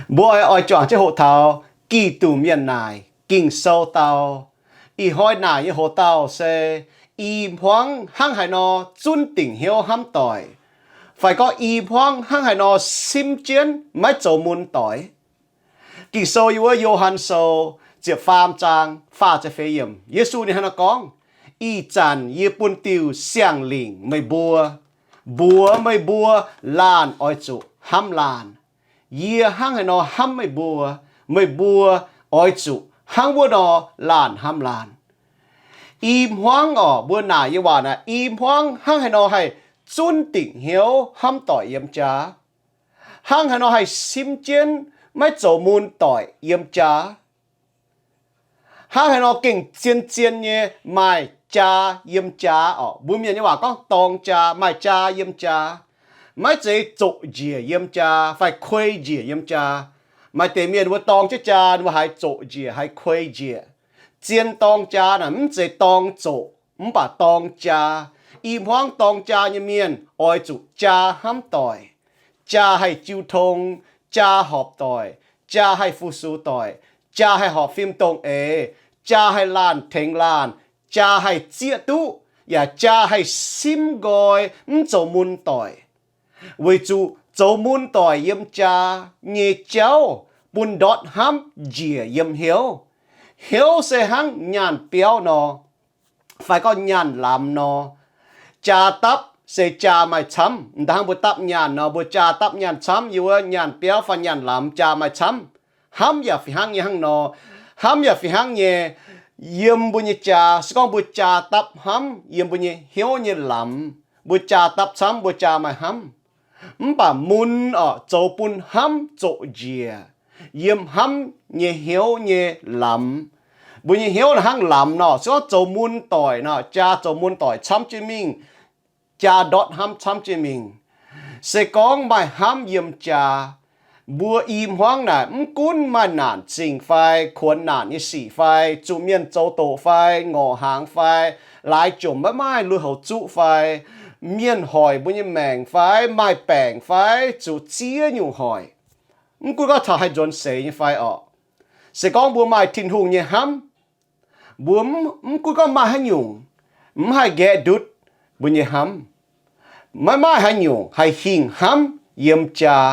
Mbuo oix juangc jienv hoqc taux Giduc mienh naaic Ging-Sou dau. Ih hnoi naaic nyei hoc-dauh se i hmuangv hnangv haaix nor zunv dingc hnyouv hnamv doic, fai gorngv i hmuangv hnangv haaix nor simv jienv maiv zoux mun doic. Ging-Sou yiem wuov Yo^han Sou ziepc faam zaang faah ziepc feix yiemc, Yesu ninh hnangv naaiv gorngv, Ih zanc yie bun diuh siang-lingc meih mbuo, mbuox meih mbuo laanh oix zuqc hnamv laanh. Yie hnangv haaix nor hnamv meih mbuo, meih mbuo oix zuqc hnangv wuov nor laanh hnamv laanh. I hmuangv orqc, mbuo naaic nyei waac naaic, i hmuangv hnangv haaix nor haih zunv dingc hnyouv hnamv doic yiem jaa? Hnangv haaix nor haih simv jienv maiv zoux mun doic yiem jaa? Hnangv haaix nor gengh zien-zien nyei maaih jaa yiem jaa orqc? Mbuo mienh nyei waac gorngv dorng jaa, maaih jaa yiem jaa. Maiv zeiz zoqc njiec yiem jaa fai kuei njiec yiem jaa. Maaih deix mienh mbuo dorng jienv jaa, ninh mbuo haiz zoqc njiec, haiz kuei njiec. Zien dorng jaa naaic mv zeiz dorng zoqc, mv baac dorng jaa. I hmuangv dorng jaa nyei mienh oix zuqc jaa hnamv doic. Jaa haih jiu tong, jaa horpc doic, jaa haih fu-sux doic, jaa haih horpc fim dongh eix, jaa haih laanh tengx laanh, jaa haih zieqv duqv, yaac jaa haih simv nqoi mv zoux mun doic. Weic zuqc zoux mun doic yiem jaa nyei jauv bun ndortv hnamv njiec yiem hnyouv. Hnyouv se hnangv nyaanh biauv nor, fai gorngv nyaanh lamz nor. Jaa dapv se jaa maaih camv. M'daaih hnangv mbuo dapv nyaanh nor, mbuo jaa dapv nyaanh camv, yiem wuov nyaanh biauv fai nyaanh lamz jaa maaih camv. Hnamv yaac fih hnangv nyei hnangv nor. Hnamv yaac fih hnangv nyei, yiem mbuo nyei jaa, se gorngv mbuo jaa dapv hnamv yiem mbuo nyei hnyouv nyei lamz, mbuo jaa dapv camv, mbuo jaa maaih hnamv. Mv baac mun orqc, zoux bun hnamv zoqc njiec yiem hnamv nyei hnyouv nyei lamz. Mbuo nyei hnyouv naaic hnangv lamz nor, se gorngv zoux mun doic nor, jaa zoux mun doic camv jienv mingh, jaa ndortv hnamv camv jienv mingh. Se gorngv maaih hnamv yiem jaa, mbuo i hmuangv naaic mv gunv maaih naanc zingh fai kuonx naanc nyei sic fai zuqc mienh zoux doqc fai ngorc hnaangx fai laaix jomc maiv maaih lui-houx zuqv fai mienh hoic mbuo nyei maengc fai maaih baengc fai zuqc ziex nyungc hoic, mv gunv gorngv taux haih nzuonx seix nyei fai orqc, se gorngv mbuo maaih Tin-Hungh nyei hnamv, mbuo mv, mv gunv gorngv maaih haaix nyungc, mv haih nqaeqv ndutv mbuo nyei hnamv. Maiv maaih haaix nyungc haih hingh hnamv yiem jaa,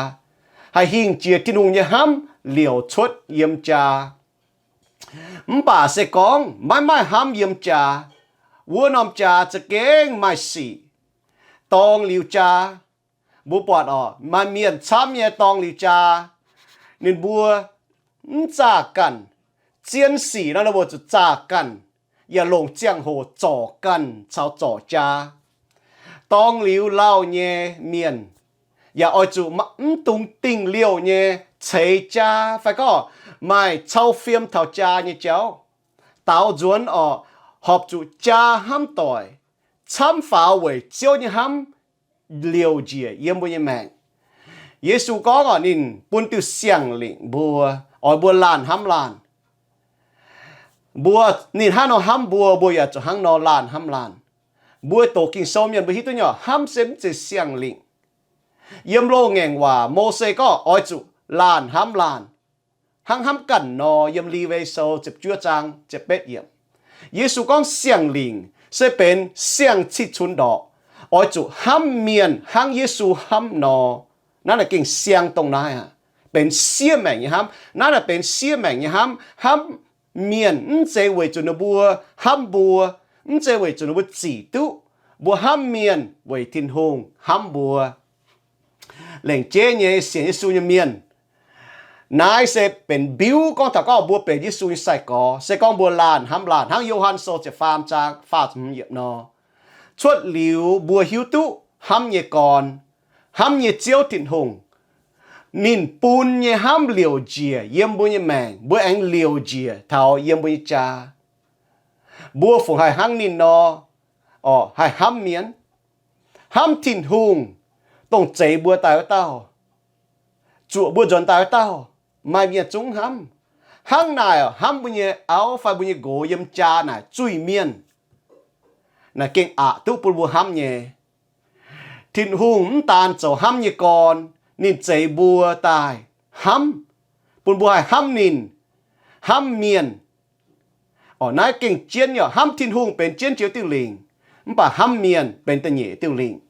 haih hingh jiex Tin-Hungh nyei hnamv liouc cuotv yiem jaa. Mv baac se gorngv maiv maaih hnamv yiem jaa, wuov norm jaa za'gengh maaih sic. Dorng liuz jaa, mbuo buatc orqc, maaih mienh camv nyei dorng liuz jaa, ninh mbuo mv zaah ganh. Zien sic nor, ninh mbuo zuqc zaah ganh, yaac longc ziangh hoc zorc ganh caux zorc jaa. Dorng liuz lauh nyei mienh yaac oix zuqc mv dungx dingh liouh nyei ceix jaa fai gorngv maaih cau fiem taux jaa nyei jauv. Daaux nzuonx orqc, horpc zuqc jaa hnamv doic, camv faaux weic Ziouv nyei hnamv liouc njiec yiem mbuo nyei maengc. Yesu gorngv orqc, ninh bun diuh siang-lingc mbuo, oix mbuo laanh hnamv laanh. Mbuo, ninh hnangv nor hnamv mbuo, mbuo yaac zuqc hnangv nor laanh hnamv laanh. Mbuo doqc Ging-Sou mienh mbuo hiuv duqv nyei orqc, hnamv se mv zeiz siang-lingc. Yiem loz-ngaengc waac Mose gorngv oix zuqc laanh hnamv laanh, hnangv hnamv ganh nor. Yiem Lewi Sou ziepc juov zaang ziepc betv yiemc, Yesu gorngv siang-lingc se benx siang-cih cunx ndorqc, oix zuqc hnamv mienh hnangv Yesu hnamv nor. Naaiv naaic gengh siang dongh naaiv aqv. Benx siev maengc nyei hnamv. Naaiv naaic benx siev maengc nyei hnamv. Hnamv mienh mv zeiz weic zuqc ninh mbuo hnamv mbuo, mv zeiz weic zuqc ninh mbuo zic duqv. Mbuo hnamv mienh weic Tin-Hungh hnamv mbuo. Lengc jeiv nyei sienx Yesu nyei mienh, naaiv se benx mbiuv gorngv taux gorngv mbuo benx Yesu nyei sai-gorx, se gorngv mbuo laanh hnamv laanh, hnangv Yo^han Sou ziepc faam zaang faah ziepc hmz yiemc nor. Cuotv liuz mbuo hiuv duqv hnamv nyei gorn, hnamv nyei Ziouv Tin-Hungh, ninh bun nyei hnamv liouc njiec yiem mbuo nyei maengc, mbuo aengx liouc njiec taux yiem mbuo nyei jaa. Mbuo fungc haih hnangv ninh nor, orqc, haih hnamv mienh, hnamv Tin-Hungh, dongh zeix mbuo daaih wuov dauh, zuoqc mbuo nzuonx daaih wuov dauh, maaih mienh zungv hnamv. Hnangv naaic hnamv mbuo nyei auv fai mbuo nyei nqox yiem jaa naaic zuiz-mienh, naaic gengh aqc duqv bun mbuo hnamv nyei. Tin-Hungh mv daan zoux hnamv nyei gorn, ninh zeix mbuo daaih hnamv. bun mbuo haih hnamv ninh, hnamv mienh. Orqc, naaiv gengh jienv nyei orqc. Hnamv Tin-Hungh benx jienv joux diuh lingc, mv baac hnamv mienh benx da'nyeic diuh lingc.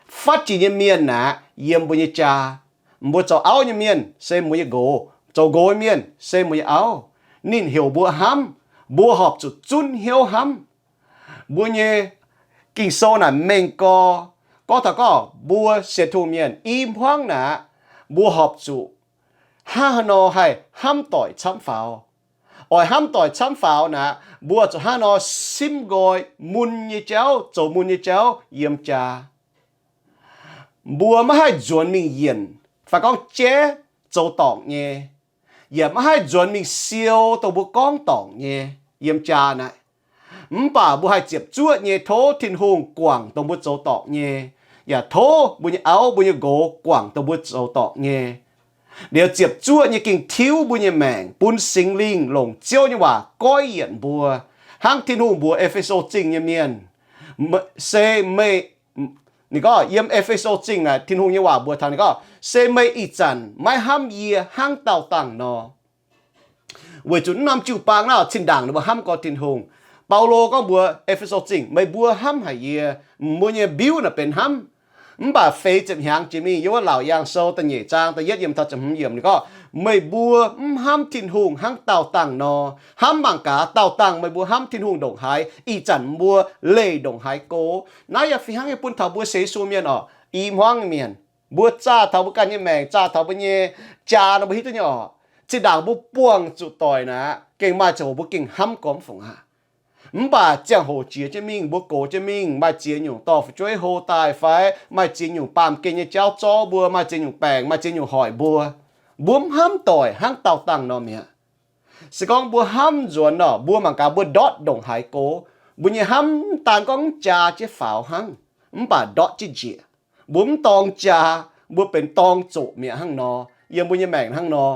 Fatv jiex nyei mienh aeqv, yiem mbuo nyei jaa. Mbuo zoux auv nyei mienh se mbuo nyei nqox, zoux nqox nyei mienh se mbuo nyei auv. Ninh heuc mbuo hnamv, mbuo horpc zuqc zunv hnyouv hnamv. Mbuo nyei Ging-Sou naaic mengh gor, gorngv taux gorngv mbuo sienx Tin-Hungh mienh i hmuangv naaic, mbuo horpc zuqc hnangv haaix nor haih hnamv doic camv faaux. Oix hnamv doic camv faaux naaic, mbuo zuqc hnangv haaix nor simv nqoi mun nyei jauv, zoux mun nyei jauv yiem jaa. Mbuo maiv haih nzuonx mingh yienc fai gorngv jaiv zoux dorngc nyei, yaac maiv haih nzuonx mingh siou dongh mbuo gorngv dorngc nyei yiem jaa naaic. Mv baac mbuo haih ziepc zuoqv nyei tov Tin-Hungh guangc dongh mbuo zoux dorngc nyei, yaac tov mbuo nyei auv, mbuo nyei nqox guangc dongh mbuo zoux dorngc nyei. Liuz ziepc zuoqv nyei gengh tiuv mbuo nyei maengc bun Singx Lingh longc Ziouv nyei waac goiv yienc mbuo. Hnangv Tin-Hungh mbuox E^fe^so Zingh nyei mienh, se meih, ninh gorngv yiem E^fe^so Zingh naaic, Tin-Hungh nyei waac mbuox taux ninh gorngv, se meih ih zanc maiv hnamv yie hnangv daauh dangh nor. Weic zuqc naaiv norm jiu-baang naaiv cin-ndaangc ninh mbuo hnamv gorx Tin-Hungh. Baulo gorngv mbuox E^fe^so Zingh, meih mbuo hnamv haic yie, mbuo nyei mbiuv naaic benx hnamv. Mv baac feix ziepc hnyangx jiex mingh yiem wuov Laauc Yaangh Sou da'nyeic zaang da'yietv yiemc taux ziepc hmz yiemc ninh gorngv, meih mbuo mv hnamv Tin-Hungh hnangv daauh dangh nor. Hnamv mangc gaax, daauh dangh meih mbuo hnamv Tin-Hungh ndongc haaix, ih zanc mbuo leih ndongc haaix go. Naaiv yaac fih hnangv nyei bun taux mbuo sienx Yesu mienh orqc, i hmuangv mienh. Mbuo zaah taux mbuo ganh nyei maengc, zaah taux mbuo nyei jaa nor mbuo hiuv duqv nyei orqc. Zinh ndaangc mbuo buangh zuqc doic naaic, gengh maaih ziangh hoc mbuo gengh hnamv gormx fungc aqv. Mv baac ziangh hoc jiex jienv mingh, mbuo gox jienv mingh, maaih ziex nyungc dorh fu'jueiv hlo daaih fai maaih ziex nyungc baamh gen nyei jauv zorv mbuo, maaih ziex nyungc baengc, maaih ziex nyungc hoic mbuo, mbuo mv hnamv doic hnangv daauh dangh nor mi'aqv. Se gorngv mbuo hnamv nzuonx nor, mbuo mangc gaax mbuo ndortv ndongc haaix go. Mbuo nyei hnamv mv daan gorngv mv jaa jienv faaux hnangv, mv baac ndortv jienv njiec. Mbuo mv dorng jaa, mbuo benx dorng zoqc mi'aqv hnangv nor, yiem mbuo nyei maengc hnangv nor.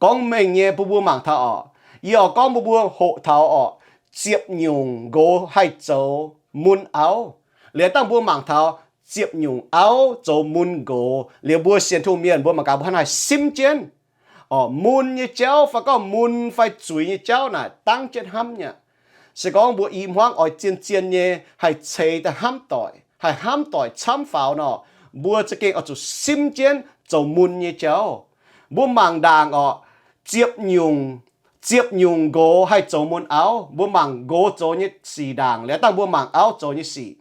Gorngv mengh nyei bun mbuo mangc taux orqc, yie oix gorngv bun mbuo hoqc taux orqc, ziepc nyungc nqox haih zoux mun auv. Liuz dangh mbuo mangc taux ziepc nyungc auv zoux mun nqox liuz, mbuo sienx Tin-Hungh mienh mbuo mangc gaax mbuo hnangv naaiv simv jienv orqc, mun nyei jauv fai gorngv mun fai zuiz nyei jauv naaic dangv jienv hnamv nyei. Se gorngv mbuo i hmuangv oix zien-zien nyei haih ceix daaih hnamv doic, haih hnamv doic camv faaux nor, mbuo za'gengh oix zuqc simv jienv zoux mun nyei jauv. Mbuo mangc ndaangc orqc, ziepc nyungc, ziepc nyungc nqox haih zoux mun auv. Mbuo mangc nqox zoux nyei sic ndaangc liuz dangh mbuo mangc auv zoux nyei sic.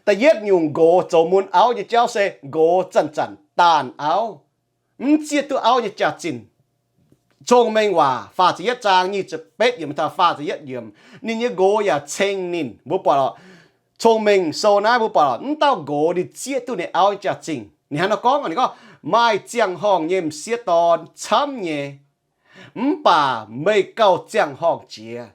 Da'yietv nyungc nqox zoux mun auv nyei jauv se nqox zanc-zanc daanh auv, mv zieqv duqv auv nyei jaax-zinh. Cong-Mengh Waac faah ziepc yietv zaang nyic ziepc betv yiemc taux faah ziepc yietv yiemc, ninh nyei nqox yaac ceng ninh. Mbuo buatc orqc, Cong-Mengh Sou naaiv mbuo buatc orqc, mv dauh nqox ninh zieqv duqv ninh auv nyei jaax-zinh. Ninh hnangv nor gorngv, ninh gorngv, maaih ziangh horngh nyei m'sieqv dorn camv nyei, mv baac meih gauh ziangh horngh jiex.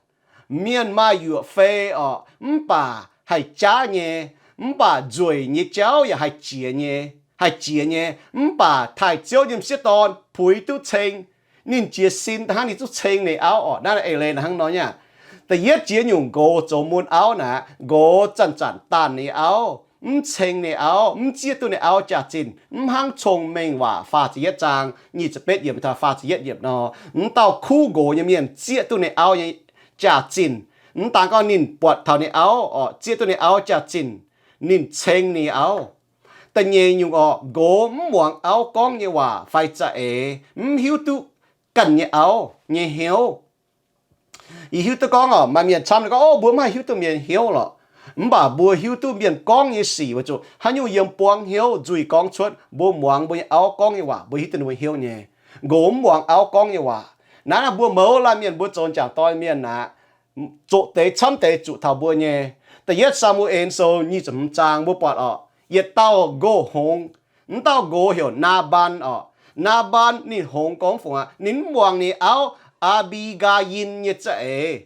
Mienh maaih yuoqc fei orqc, mv baac haih jaav nyei, mv baac nzueic nyei jauv yaac haih jiex nyei, haih jiex nyei, mv baac taaih Ziouv nyei m'sieqv dorn puix duqv ceng. Ninh jiez sin da'hnangv ninh zungv ceng ninh auv orqc. Naaiv eix leiz hnangv nor nyei aqv. Da'yietv jiex nyungc nqox zoux mun auv naaic, nqox zanc-zanc daanh ninh auv, mv ceng ninh auv, mv zieqv duqv ninh auv jaax-zinh, mv hnangv Cong-Mengh Waac faah ziepc yietv zaang nyic ziepc betv yiemc taux faah ziepc yietv yiemc nor, mv dauh kuv nqox nyei mienh zieqv duqv ninh auv nyei jaax-zinh. Mv daan gorngv ninh buatc taux ninh auv orqc, zieqv duqv ninh auv jaax-zinh, ninh ceng ninh auv. Da'nyeic nyungc orqc, nqox mv muangx auv gorngv nyei waac fai za'eix, mv hiuv duqv ganh nyei auv nyei hnyouv. Yie hiuv duqv gorngv orqc, maaih mienh camv gorngv, o, mbuo mv haih hiuv duqv mienh hnyouv lorqc. Mv baac mbuo hiuv duqv mienh gorngv nyei sic weic zuqc haaix nyungc yiem buangv hnyouv nzuih gorngv cuotv, mbuo muangx mbuo nyei auv gorngv nyei waac, mbuo hiuv duqv ninh mbuo hnyouv nyei. Nqox mv muangx auv gorngv nyei waac. Naaiv naaiv mbuo mouz laanh mienh, mbuo zoux njang doic mienh aqv, zoqc deix camv deix zuqc taux mbuo nyei. Da'yietv Saa^mu^en Sou nyic ziepc hmz zaang mbuo buatc orqc, yietc dauh nqox hngongx. Mv dauh nqox heuc Naa^mbaan orqc. Naa^mbaan ninh hngongx gorngv fungc aqv, ninh mv muangx ninh auv Aa^mbi^gaa^yin nyei za'eix.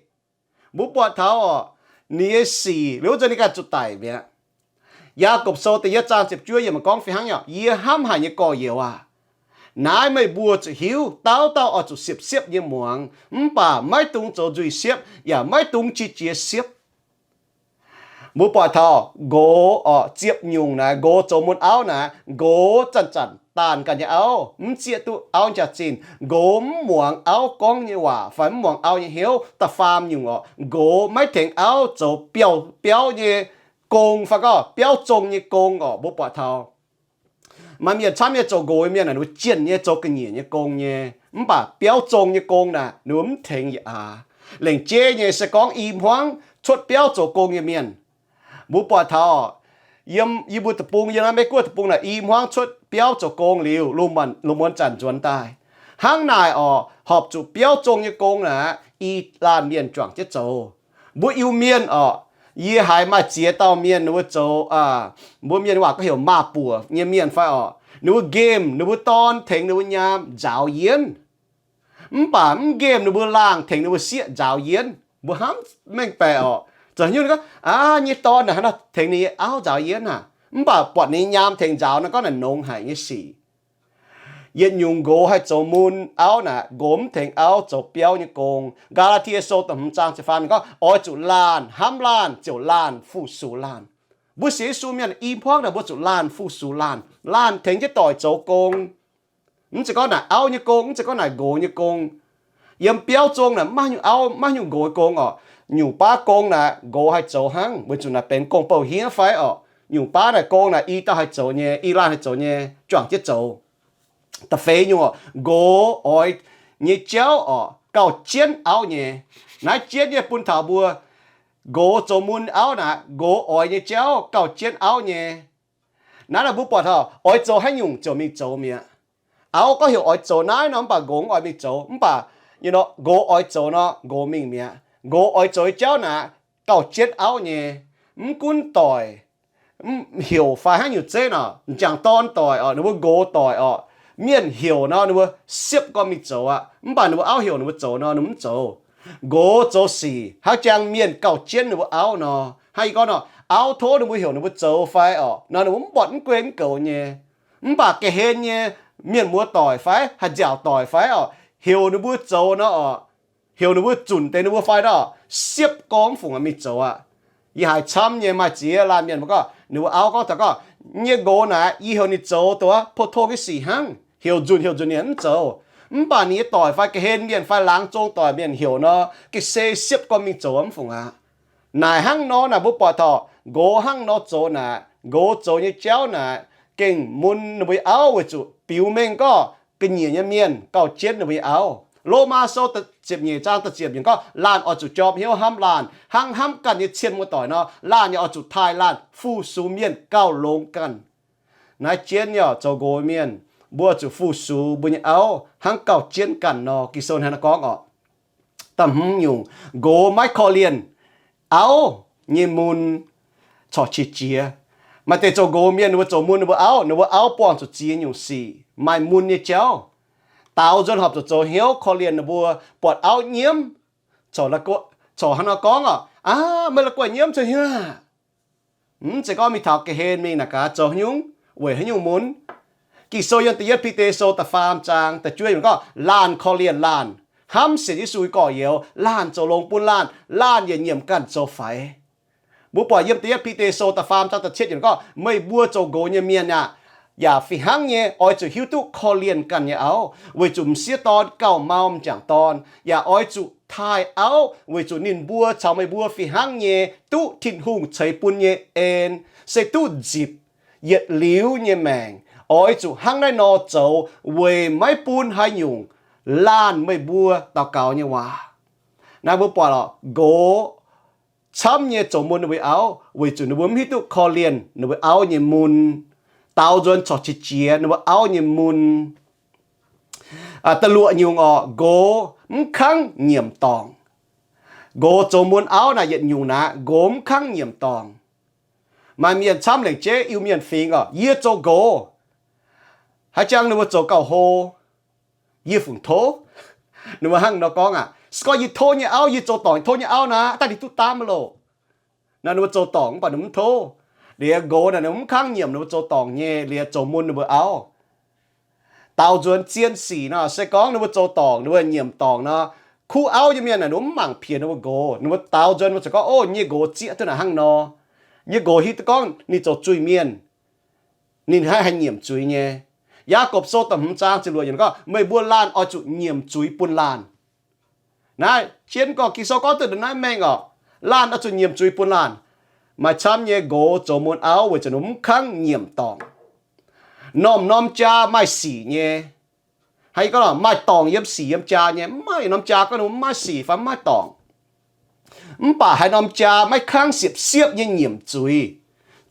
Mbuo buatc taux orqc, ninh nyei sic liuz wuov zanc ninh ganh zuqc daic mi'aqv. Yaagorpc Sou da'yietv zaang ziepc juov yiemc gorngv fih hnangv nyei, yie hnamv haic nyei gorx-youz aah! Naaiv meih mbuo zuqc hiuv, dauh dauh oix zuqc siepv-siepv nyei muangx, mv baac maiv dungx zoux nzuih siepv, yaac maiv dungx qiex jiez siepv. Mbuo buatc taux nqox orqc, ziepc nyungc naaic, nqox zoux mun auv naaic, nqox zanc-zanc daanh ganh nyei auv, mv zieqv duqv auv jaax-zinh. Nqox mv muangx auv gorngv nyei waac fai mv muangx auv nyei hnyouv. Da'faam nyungc orqc, nqox maiv tengx auv zoux biauv, biauv nyei gong fai gorngv biauv zong nyei gong orqc. Mbuo buatc taux maaih mienh camv nyei zoux nqox nyei mienh naaic, ninh mbuo jienh nyei zoux ga'nyiec nyei gong nyei, mv baac biauv zong nyei gong naaic ninh mbuo mv tengx yietc aax. Lengc jeiv nyei se gorngv i hmuangv cuotv biauv zoux gong nyei mienh, mbuo buatc taux yiem yie mbuo deic-bung, yiem naaiv Meiv-Guoqv deic-bung naaic, i hmuangv cuotv biauv zoux gong liuz, lungh muonz zanc nzuonx daaih, hnangv naaic orqc, horpc zuqc biauv zong nyei gong naaic i laanh mienh juangc jienv zoux. Mbuo Iu-Mienh orqc, yie haiz maaih ziex dauh mienh ninh mbuo zoux, mbuo mienh waac gorngv heuc maaz-buoc nyei mienh fai orqc, ninh mbuo nqemh ninh mbuo dorn tengx ninh mbuo nyaam nzaaux yienv. Mv baac mv nqemh ninh mbuo laangh tengx ninh mbuo sieqv nzaaux yienv. Mbuo hnamv mengh baeqc orqc, zoux haaix nyungc gorngv, aav, nyei dorn naaic hnangv nor tengx ninh nyei auv nzaaux yienv aac, mv baac buatc ninh nyei nyaam tengx nzaaux nor, gorngv naaic nongx haic nyei sic. Yietc nyungc nqox haih zoux mun auv naaic, nqox mv tengx auv zoux biauv nyei gong. Gaa^laa^tie Sou da'hmz zaang ziepc faam gorngv, oix zuqc laanh hnamv laanh ziouc laanh fu-sux laanh. Mbuo sienx Yesu mienh i hmuangv naaic mbuo zuqc laanh fu-sux laanh, laanh tengx jienv doic zoux gong. Mv zeiz gorngv naaic auv nyei gong, mv zeiz gorngv naaic nqox nyei gong. Yiem biauv zong naaic maiv nyungc auv, maiv nyungc nqox nyei gong orqc. Nyungc baav gong naaic nqox haih zoux hnangv, weic zuqc naaic benx gong-bou hniev fai orqc. Nyungc baav naaic gong naaic i dauh haih zoux nyei, i laanh haih zoux nyei, juangc jienv zoux. Da'feix nyungc orqc, nqox oix nyei jauv orqc, gauh jienv auv nyei. Naaiv jienv nyei bun taux mbuo, nqox zoux mun auv naaic, nqox oix nyei jauv gauh jienv auv nyei. Naaiv naaic mbuo buatc taux oix zoux haaix nyungc ziouc mingh zoux mi'aqv. Auv gorngv heuc oix zoux naaiv nor, mv baac nqox mv oix mingh zoux, mv baac nqox oix zoux nor, nqox mingh mi'aqv. Nqox oix zoux nyei jauv naaic gauh jienv auv nyei. Mv gunv doic heuc fai haaix nyungc zeiv nor, m'jangc dorn doic orqc, ninh mbuo nqox doic orqc, mienh heuc nor ninh mbuo siepv gorngv mingh zoux aqv. Mv baac ninh mbuo auv heuc ninh mbuo zoux nor, ninh mbuo mv zoux. Nqox zoux sic hnangv jang mienh gauh jienv ninh mbuo auv nor. Hnangv yie gorngv nor, auv tov ninh mbuo heuc ninh mbuo zoux fai orqc nor, ninh mbuo mv buatc mv guei mv goux nyei. Mv baac ga'hlen nyei mienh muoz doic fai haih nziaauc doic fai orqc, heuc ninh mbuo zoux nor orqc, heuc ninh mbuo zunc deix ninh mbuo fai nor, siepv gorngv mv fungc mingh zoux aqv. Yie haiz camv nyei maaih ziex laanh mienh mbuo gorngv, ninh mbuo auv gorngv taux gorngv, nyei nqox naaic yie heuc ninh zoux duqv pou-tong nyei sic hnangv, heuc nzunc heuc nzunc ninh mv zoux. Mv baac ninh nyei doic fai ga'hlen mienh fai laangz zong doic mienh heuc nor, ga'sie siepv gorngv mingh zoux mv fungc aqv. Naaic hnangv nor naaic mbuo buatc taux nqox hnangv nor zoux naaic, nqox zoux nyei jauv naaic gengh mun ninh mbuo nyei auv weic zuqc biux mengh gorngv ga'nyiec nyei mienh gauh jienv ninh mbuo nyei auv. Lomaa Sou ziepc nyeic zaang da'ziepc yiemc gorngv, laanh oix zuqc jorm hnyouv hnamv laanh hnangv hnamv ganh nyei cien muoz-doic nor, laanh yaac oix zuqc taaih laanh fu-sux mienh gauh longx ganh. Naaiv jienv nyei orqc, zoux nqox mienh, mbuo zuqc fu-sux mbuo nyei auv hnangv gauh jienv ganh nor. Ging-Sou hnangv naaiv gorngv orqc. Da'hmz nyungc, nqox maiv korv-lienh auv nyei mun corc qiex jiez. Maaih deix zoux nqox mienh ninh mbuo zoux mun ninh mbuo auv, ninh mbuo auv buangh zuqc ziex nyungc sic, maaih mun nyei jauv. Daaux nzuonx horpc zuqc zoux hnyouv korv-lienh ninh mbuo, buatc auv nyiemv corc hnangv nor gorngv orqc, aav, meih la'guaih nyiemv cuotv hnyouv. Mv zeiz gorngv mingh taux ga'hlen mingh naaic gaax zoux haaix nyungc, weic haaix nyungc mun. Ging-Sou yiem Da'yietv Bide Sou da'faam zaang da'juov yiemc gorngv, laanh korv-lienh laanh, hnamv sienx Yesu nyei gorx-youz, laanh zoux longx bun laanh, laanh yietc nyiemc ganh zoux faix. Mbuo buatc yiem Da'yietv Bide Sou da'faam zaang da'cietv yiemc gorngv, meih mbuo zoux nqox nyei mienh aah, yaac fih hnangv nyei oix zuqc hiuv duqv korv-lienh ganh nyei auv, weic zuqc m'sieqv dorn gauh mau m'jangc dorn. Yaac oix zuqc taaih auv weic zuqc ninh mbuo caux meih mbuo fih hnangv nyei duqv Tin-Hungh ceix bun nyei en, se duqv nzipc yietc liuz nyei maengc. Oix zuqc hnangv naaiv nor zoux weic maiv bun haaix nyungc laanh meih mbuo daux gaux nyei waac. Naaiv mbuo buatc lorqc, nqox camv nyei zoux mun ninh mbuo auv weic zuqc ninh mbuo mv hiuv duqv korv-lienh ninh mbuo auv nyei mun. Daaux nzuonx corc qiex jiez ninh mbuo auv nyei mun. Da'luoqc nyungc orqc, nqox mv kangv nyiemc dorngc. Nqox zoux mun auv naaic yietc nyungc naaic, nqox mv kangv nyiemc dorngc. Maaih mienh camv lengc jeiv Iu-Mienh fingx orqc, yie zoux nqox, haaix jangx ninh mbuo zoux gauh hlo, yie fungc tov. Ninh mbuo hnangv nor gorngv aqv, se gorngv yie tov nyei auv, yie zoux dorngc tov nyei auv naaic, daaih ninh duqv daamv loh. Naaiv ninh mbuo zoux dorngc mv baac ninh mv tov. Liuz nqox naaic ninh mv kangv nyiemc ninh mbuo zoux dorngc nyei, liuz zoux mun ninh mbuo auv. Daaux nzuonx zien sic nor, se gorngv ninh mbuo zoux dorngc, ninh mbuo nyiemc dorngc nor, kuv auv nyei mienh naaic ninh mbuo mv mangc piex ninh mbuo nqox. Ninh mbuo daaux nzuonx mbuo ziouc gorngv, ov, nyei nqox zieqv duqv naaic hnangv nor. nyei nqox hiuv duqv gorngv ninh zoux zuiz-mienh, ninh hnangv haih nyiemc zuiz nyei. Yaagorpc Sou da'hmz zaang ziepc luoqc yiemc gorngv, meih mbuo laanh oix zuqc nyiemc zuiz bun laanh. Naaiv jienv gorngv Ging-Sou gorngv duqv ndongc naaiv mengh orqc, laanh oix zuqc nyiemc zuiz bun laanh. Maaih camv nyei nqox zoux mun auv weic zuqc ninh mv kangv nyiemc dorngc. Norm-norm jaa maaih sic nyei. Haaix gorngv maaih dorngc yiem sic yiem jaa nyei, mv maaih norm jaa gorngv ninh mv maaih sic fai mv maaih dorngc. Mv baac haaix norm jaa maiv kangv siepv-siepv nyei nyiemc zuiz,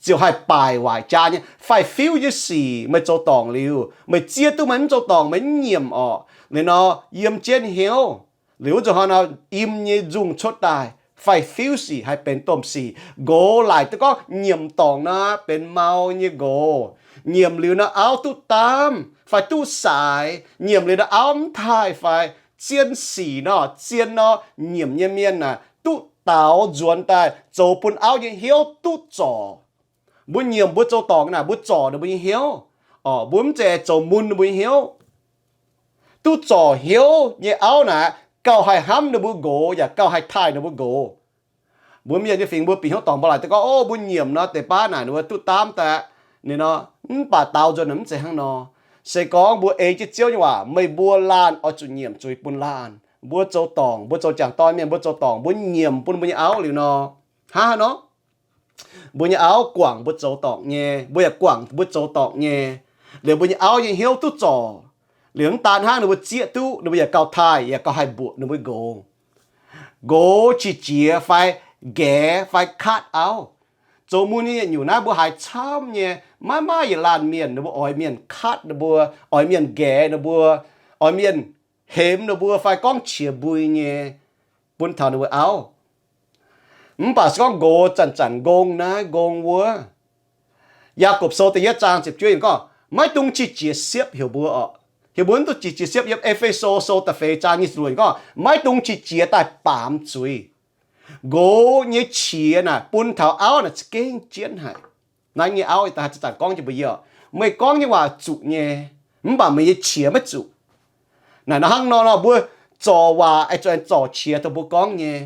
ziouc haih baaic waaic jaa nyei. Faix-fiuv nyei sic meih zoux dorngc liuz, meih zieqv duqv meih mv zoux dorngc, meih mv nyiemc orqc, liuz nor yiem jienv hnyouv. Liuz wuov nzunc hnoi nor, im nyei nzungh cuotv daaih, faix-fiuv sic haih benx domh sic. Nqox laaic duqv gorngv nyiemc dorngc nor benx mau nyei nqox. Nyiemc liuz nor auv duqv daamv fai duqv saaix. Nyiemc liuz nor auv mv taaih fai zien sic nor, zien nor, nyiemc nyei mienh naaic duqv daaux nzuonx daaih zoux bun auv nyei hnyouv duqv zorc. Mbuo nyiemc mbuo zoux dorngc naaic mbuo zorc ninh mbuo nyei hnyouv. Orqc, mbuo mv zeiz zoux mun ninh mbuo nyei hnyouv. Duqv zorc hnyouv nyei auv naaic gauh haih hnamv ninh mbuo nqox yaac gauh haih taaih ninh mbuo nqox. Mbuo mienh nyei fingx mbuo bieqc hnyouv dorngc mbuo laaic duqv gorngv, o, mbuo nyiemc nor deix baav naaic ninh mbuo duqv daamv daaih, ninh nor, mv baac daaux nzuonx naaic mv zeiz hnangv nor. Se gorngv mbuo ei jienv Ziouv nyei waac, meih mbuo laanh oix zuqc nyiemc zuiz bun laanh. Mbuo zoux dorngc, mbuo zoux jangc dorn mienh, mbuo zoux dorngc, mbuo nyiemc bun mbuo nyei auv liuz nor, hnangv haaix nor? Mbuo nyei auv guangc mbuo zoux dorngc nyei, mbuo yaac guangc mbuo zoux dorngc nyei. Liuz mbuo nyei auv nyei hnyouv duqv zorc. Liuz mv daan hnangv, ninh mbuo zieqv duqv, ninh mbuo yaac gauh taaih, yaac gauh haih mbuoqc ninh mbuo nqox. Nqox qiex jiez fai nqaeqv fai katv auv. Zoux mun nyei yietc nyungc naaiv mbuo haiz camv nyei, maiv maaih yietc laanh mienh ninh mbuo oix mienh katv ninh mbuo, oix mienh nqaeqv ninh mbuo, oix mienh hemx ninh mbuo fai gorngv qiex mbui nyei bun taux ninh mbuo auv. Mv baac se gorngv nqox zanc-zanc nqong naaiv nqong wuov, Yaagorpc Sou da'yietv zaang ziepc juov yiemc gorngv, maiv dungx qiex jiez siepv heuc mbuo orqc. Heuc mbuo mv dungx qiex jiez siepv. Yiem E^fe^so Sou da'feix zaang nyic ziepc luoqc gorngv, maiv dungx qiex jiez daaih baamz zuiz. Nqox nyei qiex naaic bun taux auv naaic za'gengh jienv haic. Naaiv nyei auv, ih zanc gorngv jiex mbuo yie, meih gorngv nyei waac zuqc nyei, mv baac meih nyei qiex maiv zuqc. Naaic nor hnangv nor nor, mbuo zorc waac aengx zuqc aengx zorc qiex dongh mbuo gorngv nyei.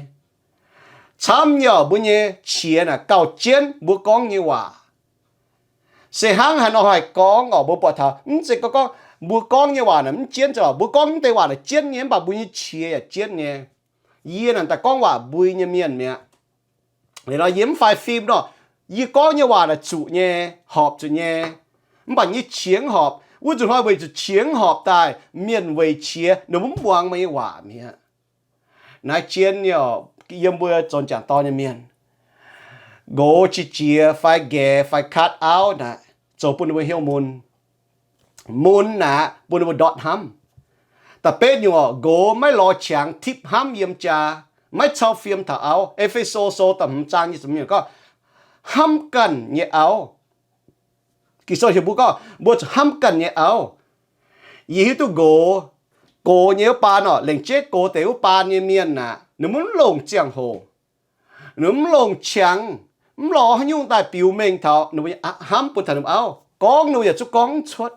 Camv nyei orqc, mbuo nyei qiex naaic gauh jienv mbuo gorngv nyei waac. Se hnangv haaix nor haih gorngv orqc, mbuo buatc taux mv zeiz gorngv, gorngv mbuo gorngv nyei waac naaic mv jienv, mbuo gorngv mv deix waac naaic jienv nyei, mv baac mbuo nyei qiex yaac jienv nyei. Yie naaic daaih gorngv waac mbui nyei mienh mi'aqv. Liuz nor yie mv faix fim nor, yie gorngv nyei waac naaic zuqc nyei, horpc zuqc nyei, mv baac nyei qiex mv horpc. Wuov nzunc hnoi weic zuqc qiex mv horpc daaih, mienh weic qiex ninh mbuo mv muangx meih nyei waac mi'aqv. Naaiv jienv nyei orqc, yiem mbuo zoux jangc dorn nyei mienh, nqox qiex jiez fai nqaeqv fai katv auv naaic zoux bun ninh mbuo hnyouv mun. Mun naaic bun ninh mbuo ndortv hnamv. Da'betv nyungc orqc, nqox maiv lorz qangx tipv hnamv yiem jaa, maiv cau fiem taux auv. E^fe^so Sou da'hmz zaang nyic ziepc hmz gorngv, hnamv ganh nyei auv. Ging-Sou heuc mbuo gorngv mbuo zuqc hnamv ganh nyei auv. Yie hiuv duqv nqox, gox nyei wuov baan orqc, lengc jeiv gox deix wuov baan nyei mienh aac, ninh mv longc ziangh hoc, ninh mv longc qangx, mv lorz haaix nyungc daaih biux mengh taux ninh mbuo hnamv bun taux ninh mbuo auv. Gorngv ninh mbuo yaac zungv gorngv mv cuotv.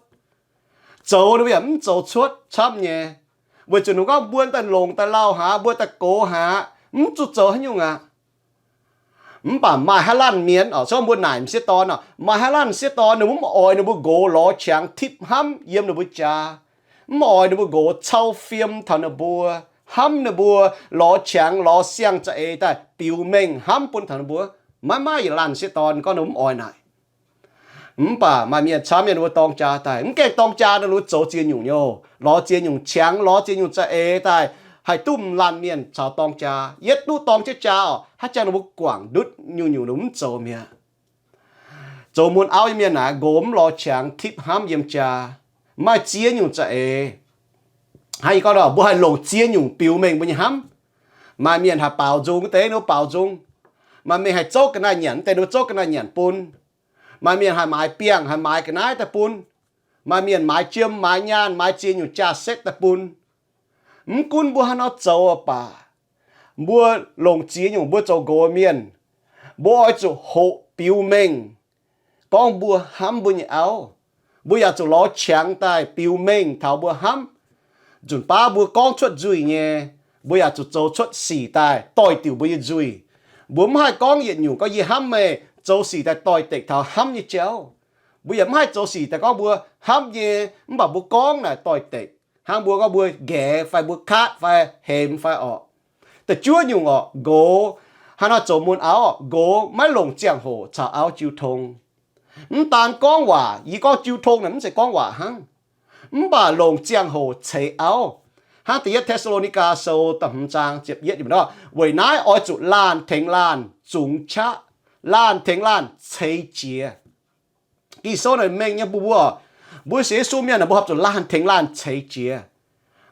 Zoux ninh mbuo yaac mv zoux cuotv camv nyei. Weic zuqc ninh gorngv mbuo daaih longc daaih lauh haic, mbuo daaih gox haic, mv zuqc zoux haaix nyungc aqv. Mv baac maaih haaix laanh mienh orqc, se gorngv mbuo naaic m'sieqv dorn orqc, maaih haaix laanh m'sieqv dorn ninh mbuo mv oix ninh mbuo nqox lorz qangx tipv hnamv yiem ninh mbuo jaa, mv oix ninh mbuo nqox cau fiem taux ninh mbuo, hnamv ninh mbuo, lorz qangx lorz siang za'eix daaih biux mengh hnamv bun taux ninh mbuo. Maiv maaih yietc laanh m'sieqv dorn gorngv ninh mv oix naaic. Mv baac maaih mienh camv mienh ninh mbuo dorng jaa daaih, mv gaengh dorng jaa ninh mbuo zoux ziex nyungc nyouh, lorz ziex nyungc qangx, lorz ziex nyungc za'eix daaih, haih duqv laanh mienh caux dorng jaa. Yietv duqv dorng jienv jaa orqc, haaix jangx ninh mbuo guangc ndutv nyungc-nyungc ninh mbuo mv zoux mi'aqv. Zoux mun auv nyei mienh naaic, nqox mv lorz qangx tipv hnamv yiem jaa, maaih ziex nyungc za'eix. Hnangv yie gorngv nor, mbuo haih longc ziex nyungc biux mengh mbuo nyei hnamv. Maaih mienh haih baaux nzung wuov deix ninh mbuo baaux nzung. Maaih mienh haih zouv ga'naaiv nyanc wuov deix ninh mbuo zouv ga'naaiv nyanc bun. Maaih mienh haih maaiz biangh, haih maaiz ga'naaiv daaih bun. Maaih mienh maaiz jiem, maaiz nyaanh, maaiz ziex nyungc jaa-setv daaih bun. Mv gunv mbuo haaix nor zoux baac, mbuo longc ziex nyungc mbuo zoux nqox mienh, mbuo oix zuqc hoqc biux mengh gorngv mbuo hnamv mbuo nyei auv. Mbuo yaac zuqc lorz qangx daaih biux mengh taux mbuo hnamv. Nzunc baav mbuo gorngv cuotv nzuih nyei, mbuo yaac zuqc zoux cuotv sic daaih doix-diuc mbuo nyei nzuih. Mbuo mv haih gorngv yietc nyungc gorngv yie hnamv meih, zoux sic daaih doix-dekc taux hnamv nyei jauv. Mbuo yaac mv haih zoux sic daaih gorngv mbuo hnamv nyei, mv baac mbuo gorngv naaic doix-dekc, hnangv mbuo gorngv mbuo nqaeqv fai mbuo kaatv fai hemx fai orqc. Da'juov nyungc orqc, nqox haaix nor zoux mun auv orqc, nqox maiv longc ziangh hoc caux auv jiu tong. Mv daan gorngv waac, yie gorngv jiu tong naaic mv zeiz gorngv waac hnangv, mv baac longc ziangh hoc ceix auv. Hnangv Da'yietv Te^saa^lo^ni^gaa Sou da'hmz zaang ziepc yietv, weic naaiv oix zuqc laanh tengx laanh zungx qaqv, laanh tengx laanh ceix jiez. Ging-Sou naaic mengh nyei bun mbuo, mbuo sienx Yesu mienh naaic mbuo horpc zuqc laanh tengx laanh ceix jiez.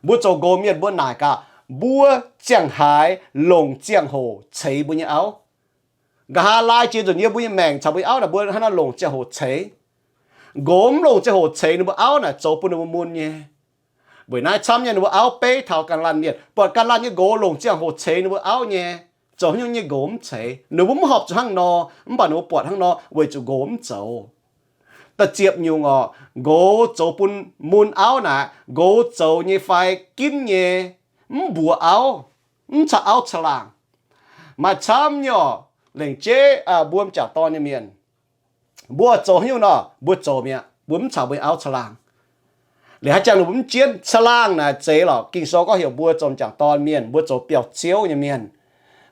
Mbuo zoux nqox mienh mbuo naaic gaax, mbuo ziangh haaix longc ziangh hoc ceix mbuo nyei auv? Nqa'haav laai jiex nzunc yiem mbuo nyei maengc caux mbuo nyei auv naaic mbuo hnangv naaiv longc ziangh hoc ceix. Nqox mv longc ziangh hoc ceix ninh mbuo auv naaic zoux bun ninh mbuo mun nyei. Weic naaiv camv nyei ninh mbuo auv beiv taux ganh laanh mienh, buatc ganh laanh nyei nqox longc ziangh hoc ceix ninh mbuo auv nyei. Zoux haaix nyungc nyei nqox mv ceix, ninh mbuo mv horpc zuqc hnangv nor, mv baac ninh mbuo buatc hnangv nor weic zuqc nqox mv zoux. Da'ziepc nyungc orqc, nqox zoux bun mun auv naaic, nqox zoux nyei fai ginv nyei, mv mbuox auv, mv caux auv caangh laangh. Maaih camv nyei orqc, lengc jeiv mbuo m'jangc dorn nyei mienh, mbuo zoux haaix nyungc nor mbuo zoux mi'aqv, mbuo mv caux mbuo nyei auv caangh laangh. Liuz haaix jangx ninh mbuo mv jienv. Caangh laangh naaic zeiz lorqc, Ging-Sou gorngv heuc mbuo zoux m'jangc dorn mienh, mbuo zoux biauv-ziouv nyei mienh.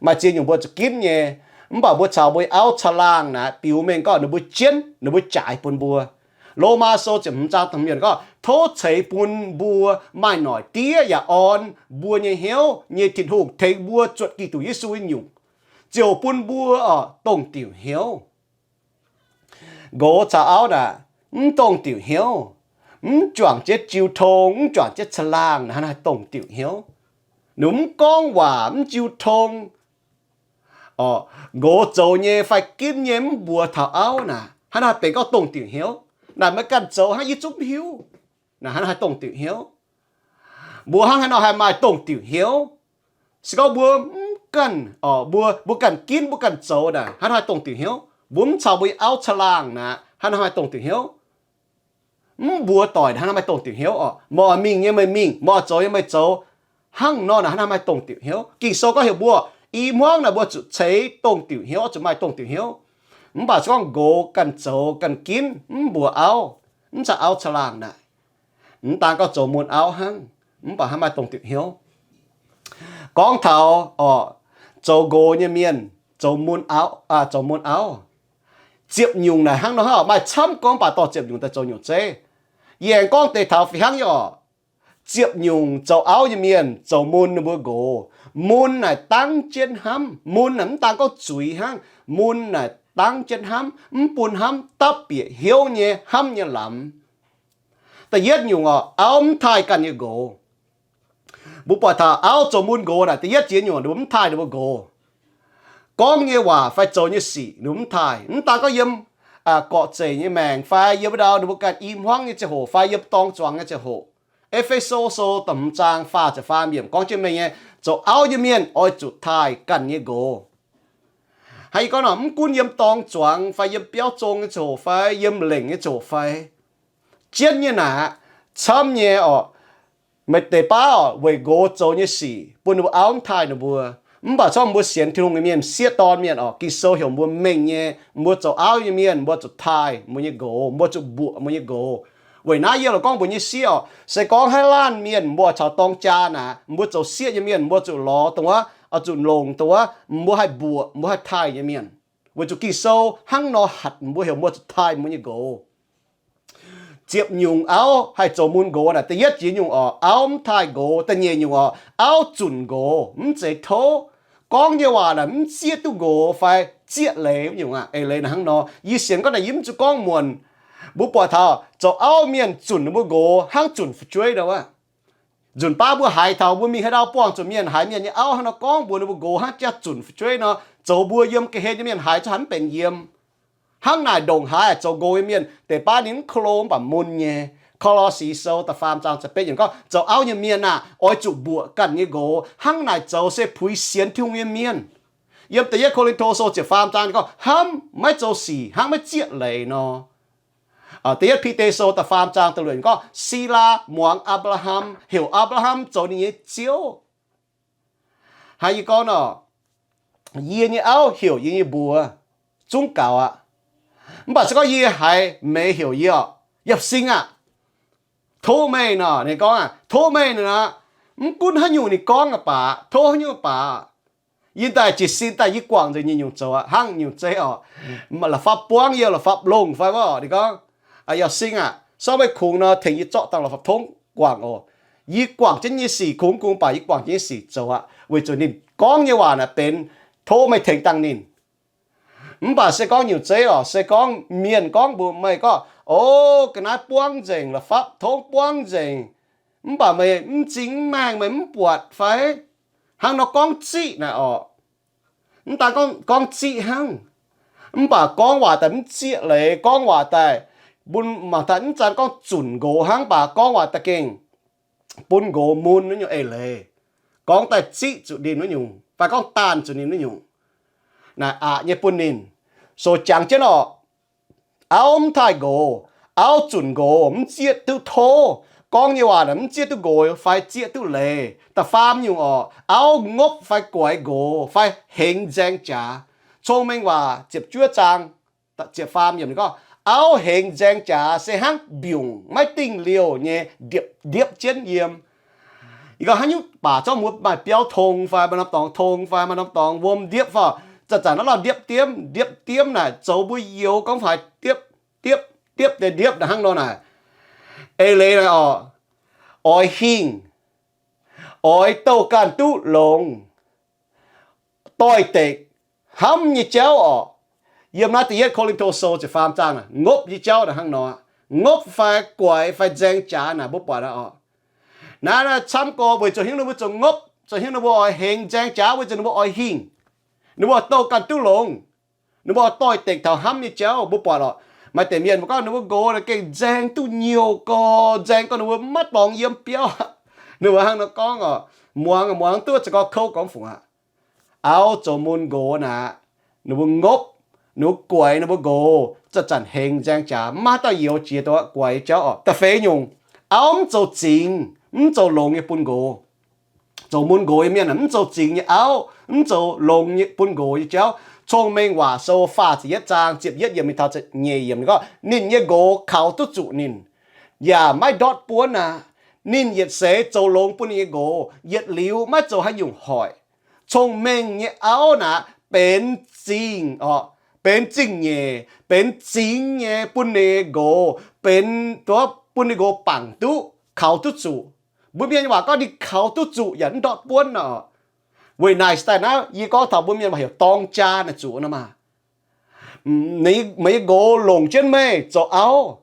Maaih ziex nyungc mbuo zuqc ginv nyei, mv baac mbuo caux mbuo nyei auv caangh laangh naaic biux mengh gorngv ninh mbuo jienv, ninh mbuo jaaix bun mbuo. Lomaa Sou ziepc hmz zaang da'hmz yiemc gorngv, tov ceix bun mbuo maaih noic diev yaac orn mbuo nyei hnyouv nyei Tin-Hungh tengx mbuo zuotc Giduc Yesu nyei nyungc, ziouc bun mbuo orqc dongh diuc hnyouv. Nqox caux auv naaic mv dongh diuc hnyouv, mv juangc jienv jiu tong, mv juangc jienv caangh laangh naaic hnangv naaiv haih dongh diuc hnyouv. Ninh mv gorngv waac, mv jiu tong. Orqc, nqox zoux nyei fai ginv nyei mv mbuox taux auv naaic hnangv naaiv haih benx gorngv dongh diuc hnyouv. Naaic meih ganh zoux hnangv, yie zungv mv hiuv. Naaic hnangv naaiv haih dongh diuc hnyouv. Mbuo hnangv haaix nor haih maaih dongh diuc hnyouv? Se gorngv mbuo mv ganh, orqc, mbuo, mbuo ganh ginv, mbuo ganh zoux naaic hnangv naaiv haih dongh diuc hnyouv. Mbuo mv caux mbuo nyei auv caangh laangh naaic hnangv naaiv haih dongh diuc hnyouv. Mv mbuox doic naaic hnangv naaiv maaih dongh diuc hnyouv orqc. Meih oix mingh nyei meih mingh, meih oix zoux nyei meih zoux. Hnangv nor naaic hnangv naaiv maaih dongh diuc hnyouv. Ging-Sou gorngv heuc mbuo i hmuangv naaic mbuo zuqc ceix dongh diuc hnyouv, oix zuqc maaih dongh diuc hnyouv. Mv baac se gorngv nqox ganh zoux ganh ginv, mv mbuox auv, mv caux auv caangh laangh naaic, mv daan gorngv zoux mun auv hnangv, mv baac hnangv maaih dongh diuc hnyouv. Gorngv taux orqc, zoux nqox nyei mienh zoux mun auv, zoux mun auv, ziepc nyungc naaic hnangv nor hnangv, maaih camv gorngv, mv baac dorh ziepc nyungc daaih zoux nyungc zeiv. Yie aengx gorngv deix taux fih hnangv nyei orqc. Ziepc nyungc zoux auv nyei mienh zoux mun ninh mbuo nqox. Mun naaic dangv jienv hnamv. Mun naaic mv daan gorngv zuiz hnangv, mun naaic dangv jienv hnamv, mv bun hnamv, dapv bieqc hnyouv nyei hnamv nyei lamz. Da'yietv nyungc orqc, auv mv taaih ganh nyei nqox. Mbuo buatc taux auv zoux mun nqox naaic, da'yietv jiex nyungc ninh mbuo mv taaih ninh mbuo nqox. Gorngv nyei waac fai zoux nyei sic ninh mbuo mv taaih. Mv daan gorngv yiem gorqv-zeic nyei maengc fai yiem wuov ndau ninh mbuo ganh i hmuangv nyei ziangh hoc fai yiem dorng zuangx nyei ziangh hoc. E^fe^so Sou da'hmz zaang faah ziepc faam yiemc gorngv jienv mengh nyei, zoux auv nyei mienh oix zuqc taaih ganh nyei nqox. Hnangv yie gorngv nor, mv gunv yiem dorng zuangx fai yiem biauv zong nyei ziangh hoc fai yiem lengc nyei ziangh hoc fai, jienv nyei naaic aqv, camv nyei orqc, meih deix baav orqc weic nqox zoux nyei sic bun ninh mbuo auv mv taaih ninh mbuo. Mv baac corc mbuo sienx Tin-Hungh nyei mienh, sieqv dorn mienh orqc, Ging-Sou heuc mbuo mengh nyei, mbuo zoux auv nyei mienh mbuo zuqc taaih mbuo nyei nqox, mbuo zuqc mbuoqc mbuo nyei nqox. Weic naaiv yie lorqc gorngv mbuo nyei sieqv orqc, se gorngv haaix laanh mienh mbuo caux dorng jaa naaic, mbuo zoux sieqv nyei mienh mbuo zuqc lorz dongh wuov, zuqc longc dongh wuov mbuo haih mbuoqc, mbuo haih taaih nyei mienh. Weic zuqc Ging-Sou hnangv nor hatc mbuo, heuc mbuo zuqc taaih mbuo nyei nqox. Ziepc nyungc auv haih zoux mun nqox naaic, da'yietv jiex nyungc orqc, auv mv taaih nqox. Da'nyeic nyungc orqc, auv zunc nqox, mv zeiz tov. Gorngv nyei waac naaic mv zieqv duqv nqox fai zieqv leiz nyungc aqv. Eix leiz naaic hnangv nor, yie sienx gorngv naaic yie mv zuqc gorngv muonc. Mbuo buatc taux zoux auv mienh zunc ninh mbuo nqox hnangv zunc fu'jueiv nor wuov. Nzunc baav mbuo haiz taux mbuo mingh haaix ndau buangh zuqc mienh haiz mienh nyei auv hnangv nor gorngv mbuox ninh mbuo nqox hnangv jaax zunc fu'jueiv nor, zoux mbuo yiem ga'hlen nyei mienh haiz zungv hanc mv benx yiem. Hnangv naaic ndongc haaix zoux nqox nyei mienh deix baav ninh mv ko lo mv baac mun nyei. Ko^lo^si Sou da'faam zaang ziepc betv yiemc gorngv, zoux auv nyei mienh aah! Oix zuqc mbuoqc ganh nyei nqox. Hnangv naaic zoux se puix sienx Tin-Hungh nyei mienh. Yiem da'yietv Ko^lin^to Sou ziepc faam zaang ninh gorngv, hnamv maiv zoux sic hnangv maiv zieqv leiz nor. Da'yietv Bide Sou da'faam zaang da'luoqc yiemc gorngv, Silaa muangx Apc^laa^ham, heuc Apc^laa^ham zoux ninh nyei ziouv. Hnangv yie gorngv nor, yie nyei auv heuc yie nyei mbuox zungv gaux aqv. Mv baac se gorngv yie haiz meih heuc yie oc, Yapc Sing aah, tov meih nor, ninh gorngv aah, tov meih nor, mv gunv haaix nyungc ninh gorngv aah baac, tov haaix nyungc baac, yie daaih jiez sin daaih yie guangc nzengc nyei nyungc zoux aqv, hnangv nyungc zeiv oc, la'fapv buangv yie, la'fapv longh fai wuov oc. Ninh gorngv, Yapc Sing aah, sortv meih kungx nor tengx yie zorqv dangh la'fapv tongv guangc oc. Yie guangc jienv nyei sic kungx kungx baac yie guangc jienv nyei sic zoux aqv, weic zuqc ninh gorngv nyei waac naaic benx tov meih tengx dangh ninh. Mv baac se gorngv nyungc zeiv oc, se gorngv mienh gorngv mbuox meih gorngv, o, ga'naaiv buangv nzengc, la'fapv tongv buangv nzengc, mv baac meih mv zingx mv maengh, meih mv buatc fai? Hnangv nor gorngv ziqv naaic oc. Mv daan gorngv ziqv hnangv, mv baac gorngv waac daaih mv zieqv leiz, gorngv waac daaih bun mangc daaih mv daan gorngv zunc nqox hnangv, mv baac gorngv waac daaih gengh bun nqox mun wuov nyungc eix leiz, gorngv daaih ziqv zuqc ninh wuov nyungc fai gorngv daanh zuqc ninh wuov nyungc. Naaic aqc nyei bun ninh. So jangx jienv oc, auv mv taaih nqox, auv zunc nqox, mv zieqv duqv tov. Gorngv nyei waac naaic mv zieqv duqv nqox fai zieqv duqv leiz, da'faam nyungc oc, auv ngopv fai guaix nqox fai hengx nzaeng jaax. Cong-Mengh Waac ziepc juov zaang ziepc faam yiemc ninh gorngv, auv hengx nzaeng jaax se hnangv mbiungc maiv dingh liouh nyei ndiepv, ndiepv jienv yiem. Yie gorngv haaix nyungc baac zorqv mbuo maaih biauv tong fai maaih norm dorngx tong fai maaih norm dorngx wuom ndiepv fai, zanc-zanc naaiv lauh ndiepv diemv, ndiepv diemv naaic zoux mbuo youx gorngv haaix diepv, diepv, diepv deix ndiepv naaic hnangv nor naaic. Eix leiz naaic oc, oix hingh, oix douh ganh duqv longx, doix-dekc, hnamv nyei jauv oc. Yiem naaiv da'yietv Ko^lin^to Sou ziepc faam zaang naaic ngopv nyei jauv naaic hnangv nor, ngopv fai guaix fai nzaeng jaax naaic mbuo buatc aqv oc. Naaiv, naaiv camv gorx weic zuqc hiuv ninh mbuo zoux ngopv, zoux hiuv ninh mbuo oix hengx nzaeng jaax weic zuqc ninh mbuo oix hingh, ninh mbuo oix douh ganh duqv longx, ninh mbuo oix doix-dekc taux hnamv nyei jauv. Mbuo buatc oc, maaih deix mienh mbuo gorngv ninh mbuo nqox naaic gengh nzaeng duqv nyouh gorx, nzaeng gorx ninh mbuo maiv dorngx yiem biauv. Ninh mbuo hnangv nor gorngv oc, muangx, muangx duqv za'gengh kouv gorngv fungc aqv. Auv zoux mun nqox naaic, ninh mbuo ngopv, ninh mbuo guaix ninh mbuo nqox, zanc-zanc hengx nzaeng jaax, maiv dauh youx jiex dongh guaix jauv oc. Da'feix nyungc, auv mv zoux zingx, mv zoux longx nyei bun nqox. Zoux mun nqox nyei mienh mv zoux zingx nyei auv, mv zoux longx nyei bun nqox nyei jauv. Cong-Mengh Waac Sou faah ziepc yietv zaang ziepc yietv yiemc mingh taux ziepc nyeic yiemc ninh gorngv, ninh nyei nqox kaux duqv zuqc ninh, yaac maiv ndortv buonv aqv. Ninh yietc seix zoux longx bun ninh nyei nqox, yietc liuz maiv zoux haaix nyungc hoic. Cong-mengh nyei auv naaic benx zingh oc, benx zingh nyeic, benx zingx nyei bun ninh nyei nqox, benx duqv bun ninh nqox bangc duqv, kaux duqv zuqc. Mbuo mienh waac gorngv ninh kaux duqv zuqc yaac mv ndortv buonv nor. Weic naaic daaih naaiv yie gorngv taux mbuo mienh waac heuc dorng jaa naaic zuqc nor maah. Meih nyei nqox longc jienv meih zoux auv.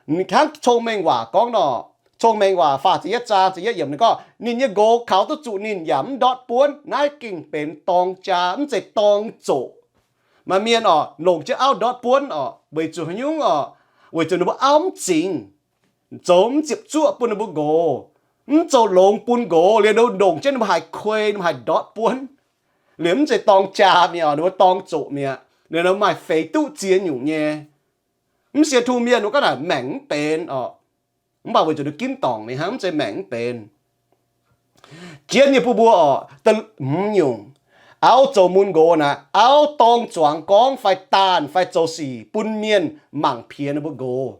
Hnangv Cong-Mengh Waac gorngv nor, Cong-Mengh Waac faah ziepc yietv zaang ziepc yietv yiemc ninh gorngv, ninh nyei nqox kaux duqv zuqc ninh yaac mv ndortv buonv. Naaiv gengh benx dorng jaa, mv zeiz dorng zoqc. Maaih mienh oc, longc jienv auv ndortv buonv oc. Weic zuqc haaix nyungc oc? Weic zuqc ninh mbuo auv mv zingx, zoux mv ziepc zuoqv bun ninh mbuo nqox, mv zoux longx bun nqox liuz, longc jienv ninh mbuo haiz kuei, ninh mbuo haiz ndortv buonv. Liuz mv zeiz dorng jaa mi'aqv, ninh mbuo dorng zoqc mi'aqv. Liuz ninh mbuo maaih feix duqv ziex nyungc nyei. Mv sienx Tin-Hungh mienh wuov ga'naaic maengc mv benx oc. Mv baac weic zuqc ninh ginv dorngc mingh hnangv, mv zeiz maengc mv benx. Jienv nyei bun mbuo oc, hmz nyungc, auv zoux mun nqox naaic, auv dorng zuangx gorngv fai daanh fai zoux sic bun mienh mangc piex ninh mbuo nqox.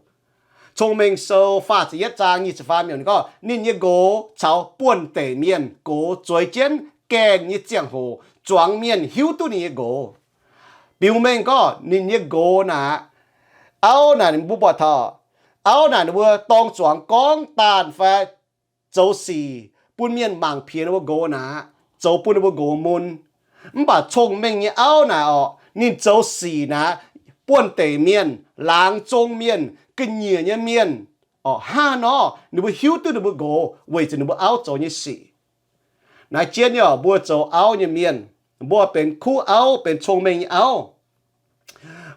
Cong-Mengh Sou faah ziepc yietv zaang nyic ziepc faam yiemc ninh gorngv, ninh nyei nqox caux buonv-deic mienh gox zueiz jienv gaengh nyei ziangh hoc zuangx mienh hiuv duqv ninh nyei nqox. Biux mengh gorngv ninh nyei nqox naaic, auv naaic ninh mbuo buatc taux, auv naaic ninh mbuo dorng zuangx gorngv daanh fai zoux sic bun mienh mangc piex ninh mbuo nqox naaic, zoux bun ninh mbuo nqox mun. Mv baac cong-mengh nyei auv naaic oc, ninh zoux sic naaic, buonv-deic mienh, laangz zong mienh, ga'nyiec nyei mienh oc, hnangv nor ninh mbuo hiuv duqv ninh mbuo nqox weic zuqc ninh mbuo auv zoux nyei sic. Naaiv jienv nyei oc, mbuo zoux auv nyei mienh, mbuo benx kuv auv, benx cong-mengh nyei auv,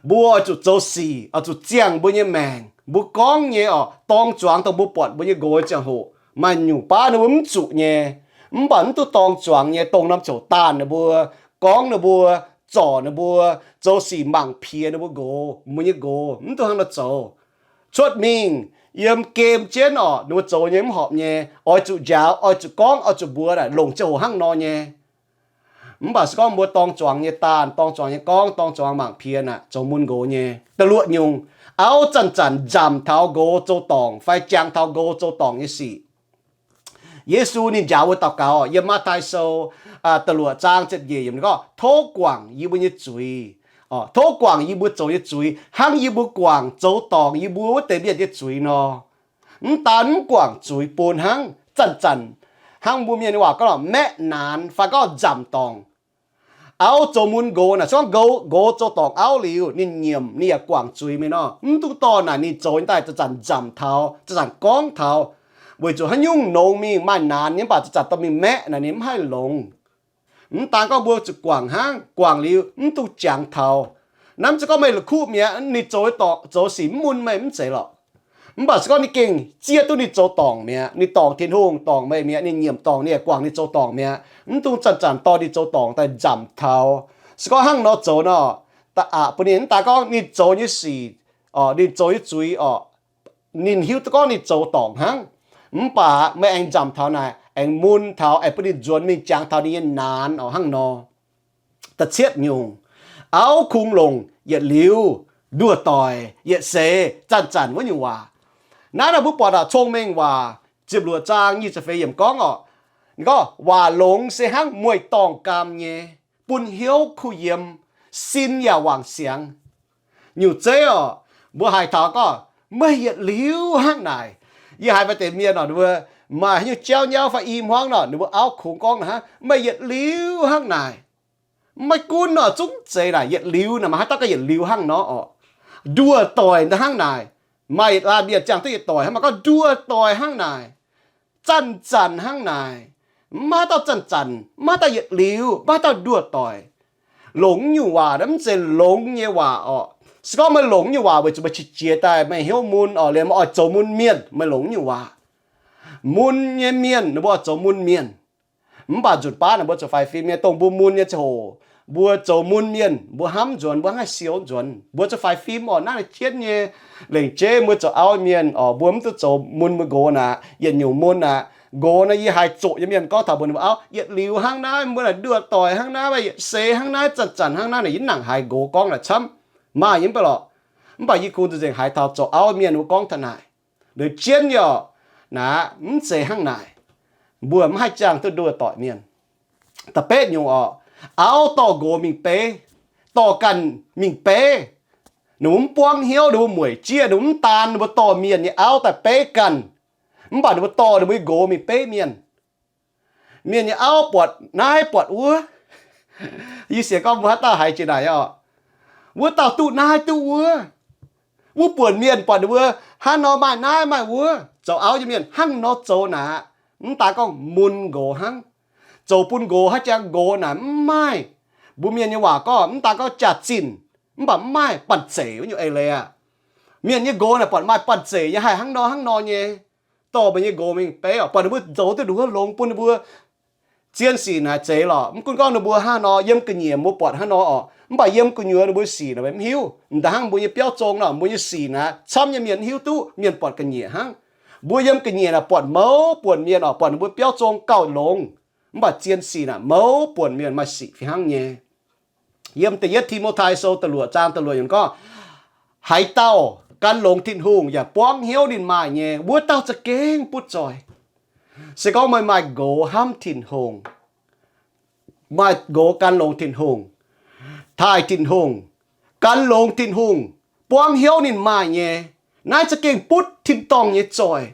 mbuo oix zuqc zoux sic, oix zuqc ziangh mbuo nyei maengc. Mbuo gorngv nyei oc, dorng zuangx dongh mbuo buatc mbuo nyei nqox ziangh hoc, maaih nyungc baav ninh mbuo mv zuqc nyei. Mv baac mv duqv dorng zuangx nyei, dongh norm ziouc daanh ninh mbuo, gorngv ninh mbuo, zorc ninh mbuo, zoux sic mangc piex ninh mbuo nqox, mbuo nyei nqox, mv duqv hnangv nor zoux. Cuotv mingh yiem game jienv oc, ninh mbuo zoux nyei mv horpc nyei, oix zuqc njaaux, oix zuqc gorngv, oix zuqc mbuox naaic, longc ziangh hoc hnangv nor nyei. Mv baac se gorngv mbuo dorng zuangx nyei daanh, dorng zuangx nyei gorngv, dorng zuangx mangc piex naaic, zoux mun nqox nyei da'luoqc nyungc. Auv zanc-zanc nzamc taux nqox zoux dorngc fai jangx taux nqox zoux dorngc nyei sic. Yesu ninh njaaux mbuo daux gaux yiem Matv^taai Sou da'luoqc zaang ziepc nyeic yiemc gorngv, tov guangc yie mbuo nyei zuiz. Tov guangc yie mbuo zoux nyei zuiz hnangv yie mbuo guangc zoux dorngc yie mbuo wuov deix mienh nyei zuiz nor. Mv daan mv guangc zuiz bun hnangv, zanc-zanc hnangv mbuo mienh nyei waac gorngv maeqv naanx fai gorngv nzamc dorngc. Auv zoux mun nqox naaic, se gorngv nqox zoux dorngc auv liuz, ninh nyiemc, ninh yaac guangc zuiz mingh nor, mv dungx dorh naaic ninh zoux nyei daaih zanc-zanc nzamc taux, zanc-zanc gorngv taux. Weic zuqc haaix nyungc nongx mingh maaih naanx nyei mv baac zanc-zanc dorh mingh maeqv naaic ninh mv haih longx. Mv daan gorngv mbuo zuqc guangc hnangv, guangc liuz mv dungx jangx taux. Naaiv mv zeiz gorngv meih la'kuqv mi'aqv, ninh zoux, zoux sic mv mun meih mv zeiz lorqc. Mv baac se gorngv ninh gengh zieqv duqv ninh zoux dorngc mi'aqv, ninh dorngc Tin-Hungh, dorngc meih mi'aqv, ninh nyiemc dorngc, ninh yaac guangc ninh zoux dorngc mi'aqv, mv dungx zanc-zanc dorh ninh zoux dorngc daaih nzamc taux. Se gorngv hnangv nor zoux nor, da'aqc bun ninh mv daan gorngv ninh zoux nyei sic, ninh zoux nyei zuiz orqc, ninh hiuv duqv gorngv ninh zoux dorngc hnangv. Mv baac meih aengx nzamc taux naaic, aengx mun taux, aengx bun ninh nzuonx mingh jangx taux ninh nyei naanx orqc hnangv nor. Da'cietv nyungc, auv kungx longc yietc liuz, nduoh doic yietc seix, zanc-zanc wuov nyungc waac. Naaiv nor mbuo buatc aac, Cong-Mengh Waac ziepc luoqc zaang nyic ziepc feix yiemc gorngv orqc, ninh gorngv waac longx se hnangv mueiz-dorngh gaam nyei, bun hnyouv kuh yiem, sin yaac wangc siangx. Nyungc zeiv orqc, mbuo haiz taux gorngv meih yietc liuz hnangv naaic. Yie haiz maaih deix mienh orqc, ninh mbuo maaih haaix nyungc jauv nyauv fai i hmuangv nor, ninh mbuo auv kungx gorngv naaic hnangv, meih yietc liuz hnangv naaic. Maiv gunv nor zungv zeiz naaic, yietc liuz naaic maaih haaix dauh gorngv yietc liuz hnangv nor orqc. Nduoh doic hnangv naaic. Maaih laanh mienh ziangh duqv yietc doic hnangv, maaih gorngv nduoh doic hnangv naaic, zanc-zanc hnangv naaic. Maiv maaih dauh zanc-zanc, maiv maaih dauh yietc liuz, maiv maaih dauh nduoh doic. Longc nyungc waac naaiv mv zeiz longx nyei waac orqc. Se gorngv meih longc nyungc waac weic zuqc meih qiex jiez daaih meih hnyouv mun orqc, liemh meih oix zoux mun mienh, meih longc nyungc waac. Mun nyei mienh ninh mbuo oix zoux mun mienh. Mv baac nzunc baav naaic mbuo zoux faix fim nyei, dongh mbuo mun nyei ziangh hoc, mbuo zoux mun mienh, mbuo hnamv nzuonx, mbuo hnangv haih siou nzuonx, mbuo zoux faix fim orqc, naaiv jienv nyei. Lengc jeiv mbuo zoux auv mienh orqc, mbuo mv duqv zoux mun mbuo nqox naaic, yietc nyungc mun aqv. Nqox naaiv yie haiz zoqc nyei mienh gorngv taux mbuo ninh mbuo auv, yietc liuz hnangv naaiv, mbuo naaic nduoh doic hnangv naaiv, yietc seix hnangv naaiv, zanc-zanc hnangv naaiv, naaic yie mv nangc haiz nqox gorngv naaic camv. Maaih yie mv baac lorqc. Mv baac yie kungx nzengc haiz taux zoux auv mienh mbuo gorngv taux naaic. Liuz jienv yaac naaic mv zeiz hnangv naaic. Mbuo mv haih ziangh duqv nduoh doic mienh. Da'betv nyungc orqc, auv dorh nqox mingh beiv, dorh ganh mingh beiv. Ninh mbuo mv buangv hnyouv, ninh mbuo mueic jieqv, ninh mbuo mv daan ninh mbuo dorh mienh nyei auv daaih beiv ganh, mv baac ninh mbuo dorh ninh mbuo nyei nqox mingh beiv mienh. Mienh nyei auv buatc naaiv buatc wuov. Yie sienx gorngv mbuo haaix dauh haiz jiex naaic orqc, wuov dauh duqv naaiv duqv wuov. Wuov buonc mienh buatc ninh mbuo hnangv nor maaih naaiv maaih wuov. Zoux auv nyei mienh hnangv nor zoux naaic, mv daan gorngv mun nqox hnangv. Zoux bun nqox haaix jangx nqox naaic mv maaih. Mbuo mienh nyei waac gorngv mv daan gorngv jaax-zinh, mv baac mv maaih banh zeic wuov nyungc eix leiz aqv. Mienh nyei nqox naaic buatc maaih banh zeic nyei haih hnangv nor hnangv nor nyei, dorh meih nyei nqox mingh beiv orqc, buatc ninh mbuo zoux duqv nduov longx bun ninh mbuo. Zien sic naaic zeiz lorqc. Mv gunv gorngv ninh mbuo hnangv nor yiem ga'nyiec mbuo buatc hnangv nor orqc, mv baac yiem gu'nyuoz ninh mbuo sic naaic mv hiuv. Mv daan hnangv mbuo nyei biauv zong nor, mbuo nyei sic naaic camv nyei mienh mv hiuv duqv, mienh buatc ga'nyiec hnangv. Mbuo yiem ga'nyiec naaic buatc mouz buonc mienh orqc, buatc ninh mbuo biauv zong gauh longx. Mv baac zien sic naaic mouz buonc mienh maaih sic fih hnangv nyei. Yiem da'yietv Ti^mo^tai Sou da'luoqc zaang da'luoqc yiemc gorngv, haaix dauh gan longx Tin-Hungh yaac buangv hnyouv ninh maaih nyei, wuov dauh za'gengh butv zoih. Se gorngv meih maaih nqox hnamv Tin-Hungh, maaih nqox gan longx Tin-Hungh, taaih Tin-Hungh, gan longx Tin-Hungh, buangv hnyouv ninh maaih nyei, naaiv za'gengh butv tin-dorngh nyei zoih.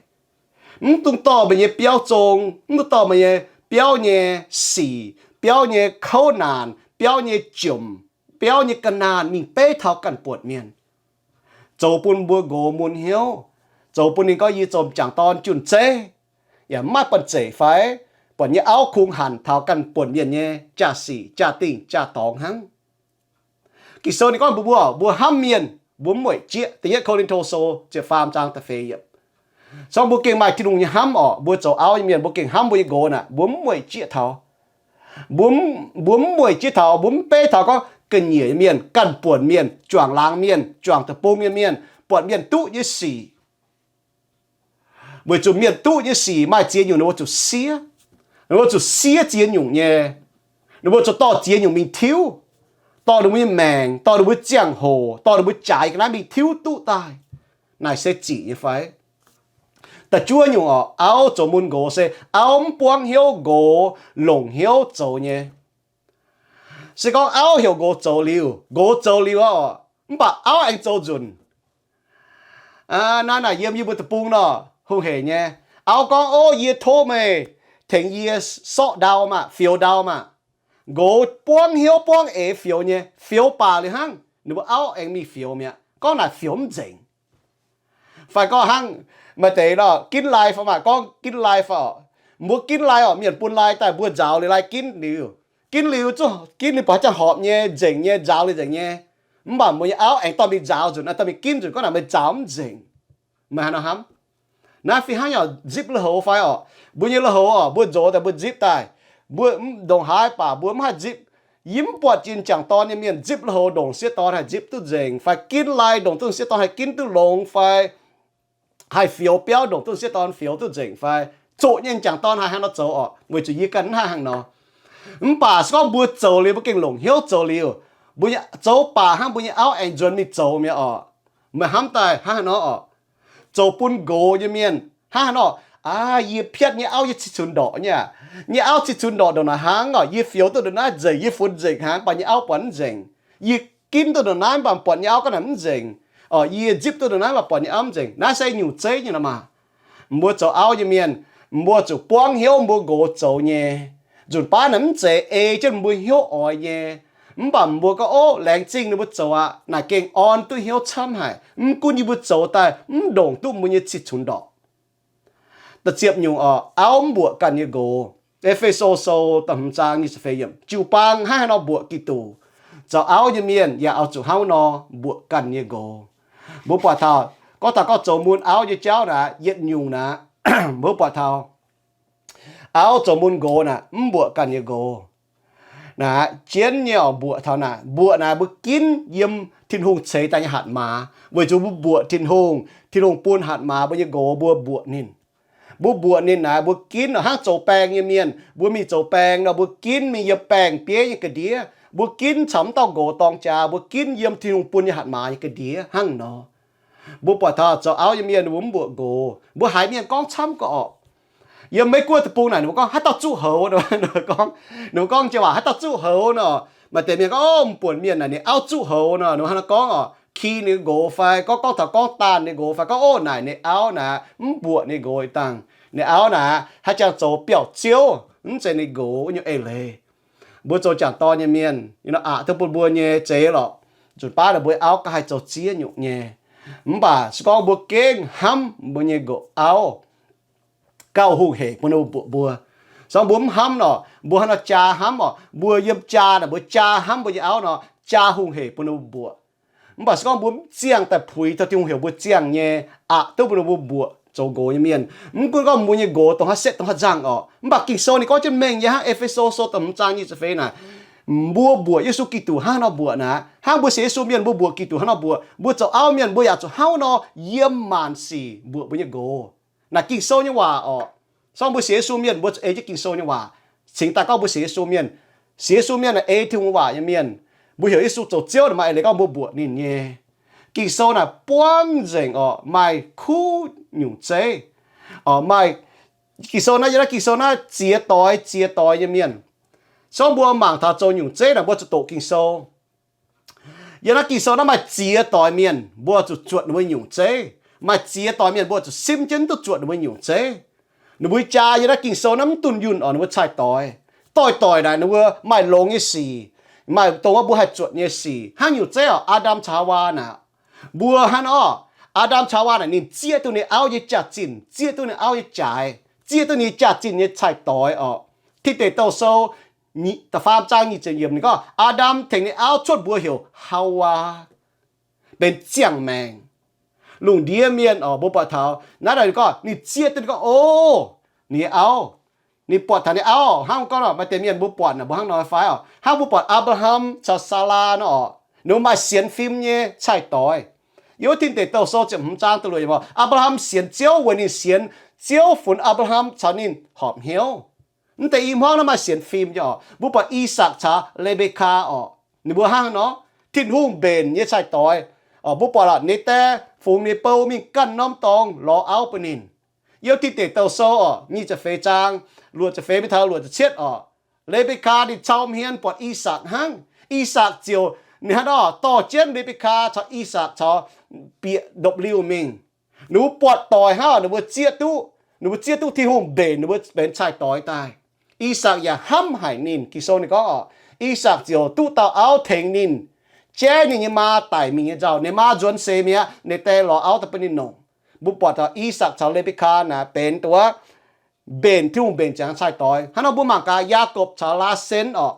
Mv dungx dorh meih nyei biauv zong, mv dungx dorh meih nyei biauv nyei sic, biauv nyei kouv naanc, biauv nyei jomc, biauv nyei ga'naanh mingh beiv taux ganh buonc mienh. Zoux bun mbuo nqox mun hnyouv, zoux bun ninh gorngv yie zoux m'jangc dorn junh zeiv, yaac mv maaih banh zeic fai? Buatc nyei auv kungx hanc taux ganh buonc mienh nyei jaa-sic jaa-dingh jaa-dorngx hnangv. Ging-Sou ninh gorngv mbuo, mbuo, mbuo hnamv mienh, mbuo mv mueic jieqv. Da'yietv Ko^lin^to Sou ziepc faam zaang da'feix yiemc. Cong mbuo gengh maaih Tin-Hungh nyei hnamv orqc, mbuo zoux auv nyei mienh mbuo gengh hnamv mbuo nyei nqox naaic, mbuo mv mueic jieqv taux. Mbuo mv, mbuo mv mueic jieqv taux, mbuo mv beiv taux gorngv ga'nyiec nyei mienh, ganh buonc mienh, juangc laangz mienh, juangc deic-bung nyei mienh, buatc mienh duqv nyei sic. Weic zuqc mienh duqv nyei sic maaih ziex nyungc ninh mbuo zuqc siev. Ninh mbuo zuqc siev ziex nyungc nyei. Ninh mbuo zuqc dorh ziex nyungc mingh tiuv, dorh ninh mbuo nyei maengc, dorh ninh mbuo ziangh hoc, dorh ninh mbuo jaaix ga'naaiv mingh tiuv duqv daaih. Naaic se zic nyei fai? Da'juov nyungc oc, auv zoux mun nqox se auv mv buangv hnyouv nqox, longc hnyouv zoux nyei. Se gorngv auv heuc nqox zoux liuz, nqox zoux liuz oc, mv baac auv aengx zoux nzunc. Naaiv naaic yiem yie mbuo deic-bung nor, hungh hec nyei. Auv gorngv, Ov, yie tov meih tengx yie sorqv ndau maah, fioux ndau maah. Nqox buangv hnyouv buangv eix fioux nyei, fioux baac liuz hnangv, ninh mbuo auv aengx mingh fioux mi'aqv. Gorngv naaic fioux mv nzengc. Fai gorngv hnangv maaih deix nor, ginv lai fai maah, gorngv ginv lai fai oc. Mbuo ginv lai oc, mienh bun lai daaih mbuo nzaaux liuz lai ginv liuz. Ginv liuz zuqc ginv liuz buatc haaix zanc horpc nyei, nzengc nyei, nzaaux liuz nzengc nyei. Mv baac mbuo nyei auv aengx dorh mingh nzaaux nzunc, dorh mingh ginv nzunc, gorngv naaic meih nzaaux mv nzengc. Meih haaix nor hnamv? Naaiv fih hnangv yaac nzipv lui-houx fai oc. Mbuo nyei lui-houx oc, mbuo nzox daaih mbuo nzipv daaih, mbuo ndongc haaix baac mbuo mv haih nzipv. Yie mv buatc jiex m'jangc dorn nyei mienh nzipv lui-houx ndongc sieqv dorn haih nzipv duqv nzengc, fai ginv lai ndongc duqv sieqv dorn haih ginv duqv longx, fai haih fioux biauv ndongc duqv sieqv dorn fioux duqv nzengc fai. Zoqc nyei m'jangc dorn haih hnangv nor zoux oc, weic zuqc yie ganh mv haih hnangv nor. Mv baac se gorngv mbuo zoux liuz, mbuo gengh longc hnyouv zoux liuz, mbuo nyei zoux baac hnangv mbuo nyei auv aengx nzuonx mingh zoux mi'aqv oc. Meih hnamv daaih hnangv haaix nor oc? Zoux bun nqox nyei mienh hnangv haaix nor? Aa, yie piatv nyei auv yie cih cunx ndorqc nyei aqv. Nyei auv cih cunx ndorqc ndongc naaic hnangv oc, yie fioux duqv ndongc naaiv nzengc, yie funx nzengc hnangv, mv baac nyei auv buatc mv nzengc. Yie ginv duqv ndongc naaiv, mv baac buatc nyei auv gorngv naaic mv nzengc. Oc, yie nzipv duqv ndongc naaiv, mv baac buatc nyei auv mv nzengc. Naaiv se nyungc zeiv nyei nor maah. Mbuo zoux auv nyei mienh, mbuo zuqc buangv hnyouv mbuo nqox zoux nyei. Nzunc baav naaic mv zeiz ei jienv mbuo hnyouv oix nyei. Mv baac mbuo gorngv, Ov, laengz zingh ninh mbuo zoux aqv. Naaic gengh orn duqv hnyouv camv haic. Mv gunv yie mbuo zoux daaih mv ndongc duqv mbuo nyei cih cunx ndorqc. Da'ziepc nyungc oc, auv mv mbuoqc ganh nyei nqox. E^fe^so Sou da'hmz zaang nyic ziepc feix yiemc. Jiu-baang hnangv haaix nor mbuoqc Giduc, zoux auv nyei mienh yaac oix zuqc hnangv nor mbuoqc ganh nyei nqox. Mbuo buatc taux, gorngv taux gorngv zoux mun auv nyei jauv naaic, yietc nyungc naaic, mbuo buatc taux auv zoux mun nqox naaic mv mbuoqc ganh nyei nqox. Naaic jienv nyei oc, mbuoqc taux naaic, mbuoqc naaic mbuo ginv yiem Tin-Hungh ceix daaih nyei hatc maaz, weic zuqc mbuo mbuoqc Tin-Hungh, Tin-Hungh bun hatc maaz mbuo nyei nqox, mbuo mbuoqc ninh. Mbuo mbuoqc ninh naaic, mbuo ginv nor hnangv zoux baeng nyei mienh, mbuo mingh zoux baeng nor, mbuo ginv mingh yiem baeng-bieiv nyei ga'ndiev, mbuo ginv caux mv dauh nqox dorng jaax, mbuo ginv yiem Tin-Hungh bun nyei hatc maaz nyei ga'ndiev hnangv nor. Mbuo buatc taux zoux auv nyei mienh ninh mbuo mv mbuoqc nqox. Mbuo haiz mienh gorngv camv gauh orqc. Yiem Meiv-Guoqv deic-bung naaic ninh mbuo gorngv haaix dauh zuqv houx nor, ninh mbuo gorngv, ninh mbuo gorngv jiex waac haaix dauh zuqv houx nor, maaih deix mienh gorngv, Ov, m'buonc mienh naaic ninh auv zuqv houx nor, ninh mbuo hnangv nor gorngv oc, ki ninh nqox fai gorngv, gorngv taux gorngv daanh ninh nqox fai gorngv, Ov, naaic ninh auv naaic mv mbuoqc ninh nqox ih dangh. Ninh auv naaic haaix jangx zoux biauv-ziouv, mv zeiz ninh nqox wuov nyungc eix leiz. Mbuo zoux m'jangc dorn nyei mienh, aqc duqv bun mbuo nyei zeix lorqc. Nzunc baav naaic mbuo auv gauh haih zoux ziex nyungc nyei. Mv baac se gorngv mbuo gengh hnamv mbuo nyei nqox auv gauh hungh hec bun ninh mbuo mbuoqc mbuo. Se gorngv mbuo mv hnamv nor, mbuo hnangv nor jaa hnamv oc. Mbuo yiem jaa naaic mbuo jaa hnamv mbuo nyei auv nor, jaa hungh hec bun ninh mbuo mbuoqc. Mv baac se gorngv mbuo mv ziangh daaih puix taux Tin-Hungh heuc mbuo ziangh nyei, aqc duqv bun ninh mbuo mbuoqc zoux nqox nyei mienh. Mv gunv gorngv mbuo nyei nqox dongh haaix setv dongh haaix nzangh oc, mv baac Ging-Sou ninh gorngv jienv mengh nyei hnangv E^fe^so Sou da'hmz zaang nyic ziepc feix naaic, mbuo mbuoqc Yesu Giduc hnangv haaix nor mbuoqc naaic, hnangv mbuo sienx Yesu mienh mbuo mbuoqc Giduc hnangv nor mbuoqc, mbuo zoux auv mienh mbuo yaac zuqc hnangv nor yiem maanc sic mbuoqc mbuo nyei nqox. Naaic Ging-Sou nyei waac orqc. Se gorngv mbuo sienx Yesu mienh mbuo zuqc ei jienv Ging-Sou nyei waac. Cingx daaih gorngv mbuo sienx Yesu mienh, sienx Yesu mienh naaic ei Tin-Hungh waac nyei mienh. Mbuo heuc Yesu zoux Ziouv naaic maaih eix leiz gorngv mbuo mbuoqc ninh nyei. Ging-Sou naaic buangv nzengc orqc, maaih kuv nyungc zeiv. Maaih Ging-Sou naaiv, yiem naaiv Ging-Sou naaiv ziex doix ziex doix nyei mienh. Se gorngv mbuo mangc taux zoux nyungc zeiv naaic mbuo zuqc doqc Ging-Sou. Yiem naaiv Ging-Sou naaiv maaih ziex doix mienh mbuo zuqc zuotc ninh mbuo nyungc zeiv. Maaih ziex doix mienh mbuo zuqc simv jienv duqv zuotc ninh mbuo nyungc zeiv. Ninh mbuo jaa yiem naaiv Ging-Sou naaiv mv dunh yunh orqc, ninh mbuo cai-doix. Doix-doix naaic ninh mbuo maaih longx nyei sic, maaih dongh wuov mbuo haih zuotc nyei sic. Hnangv nyungc zeiv orqc, Aa^ndam caux Haawaa naaic, mbuo hnangv nor, Aa^ndam caux Haawaa naaic ninh zieqv duqv ninh auv nyei jaax-zinh, zieqv duqv ninh auv nyei jaaix, zieqv duqv ninh jaax-zinh nyei cai-doix orqc. Tin Deic Douh Sou da'faam zaang nyic ziepc yiemc ninh gorngv, Aa^ndam tengx ninh auv cuotv mbuox heuc Haawaa, benx ziangh maengc. Lungh ndiev mienh orqc, mbuo buatc taux naaiv daaih ninh gorngv ninh zieqv duqv, ninh gorngv, O, ninh nyei auv. Ninh buatc taux ninh auv hnangv gorngv nor, maaih deix mienh mbuo buatc naaic mbuo hnangv nor fai orqc? Hnangv mbuo buatc Apc^laa^ham caux Saalaa nor orqc, ninh mbuo maaih sienx fim nyei cai-doix. Yiem wuov Tin Deic Douh Sou ziepc hmz zaang da'luoqc yiemc orqc, Apc^laa^ham sienx Ziouv weic ninh sienx, Ziouv funx Apc^laa^ham caux ninh horpc hnyouv. Mv deix i hmuangv naaiv maaih sienx fim nyei oc. Mbuo buatc I^sakc caux Le^mbe^kaa oc, ninh mbuo hnangv nor, Tin-Hungh mbenc nyei cai-doix. Mbuo buatc ninh die fungx ninh bou mingh ganh norm dorngx lorz auv bun ninh. Yiem Tin Deic Douh Sou oc, nyic ziepc feix zaang, luoqc ziepc feix mingh taux luoqc ziepc cietv oc, Le^mbe^kaa ninh cau hmien buatc I^sakc hnangv. I^sakc ziouc ninh hnangv nor dorh jienv Le^mbe^kaa caux I^sakc caux bieqc ndopv-liuh mingh. Ninh mbuo buatc doic hnangv, ninh mbuo zieqv duqv, ninh mbuo zieqv duqv Tin-Hungh mbenc ninh mbuo benx cai-doix daaih. I^sakc yaac hnamv haic ninh. Ging-Sou ninh gorngv oc, I^sakc ziouc duqv dauh auv tengx ninh, jaiv ninh nyei maa daic mingh nyei nzauh. Ninh maa nzuonx seix mi'aqv, ninh die lorz auv daaih bun ninh longc. Mbuo buatc taux I^sakc caux Le^mbe^kaa naaic benx duqv mbenc, Tin-Hungh mbenc ziangx cai-doix. Hnangv nor mbuo mangc gaax Yaakopv caux Laasen oc.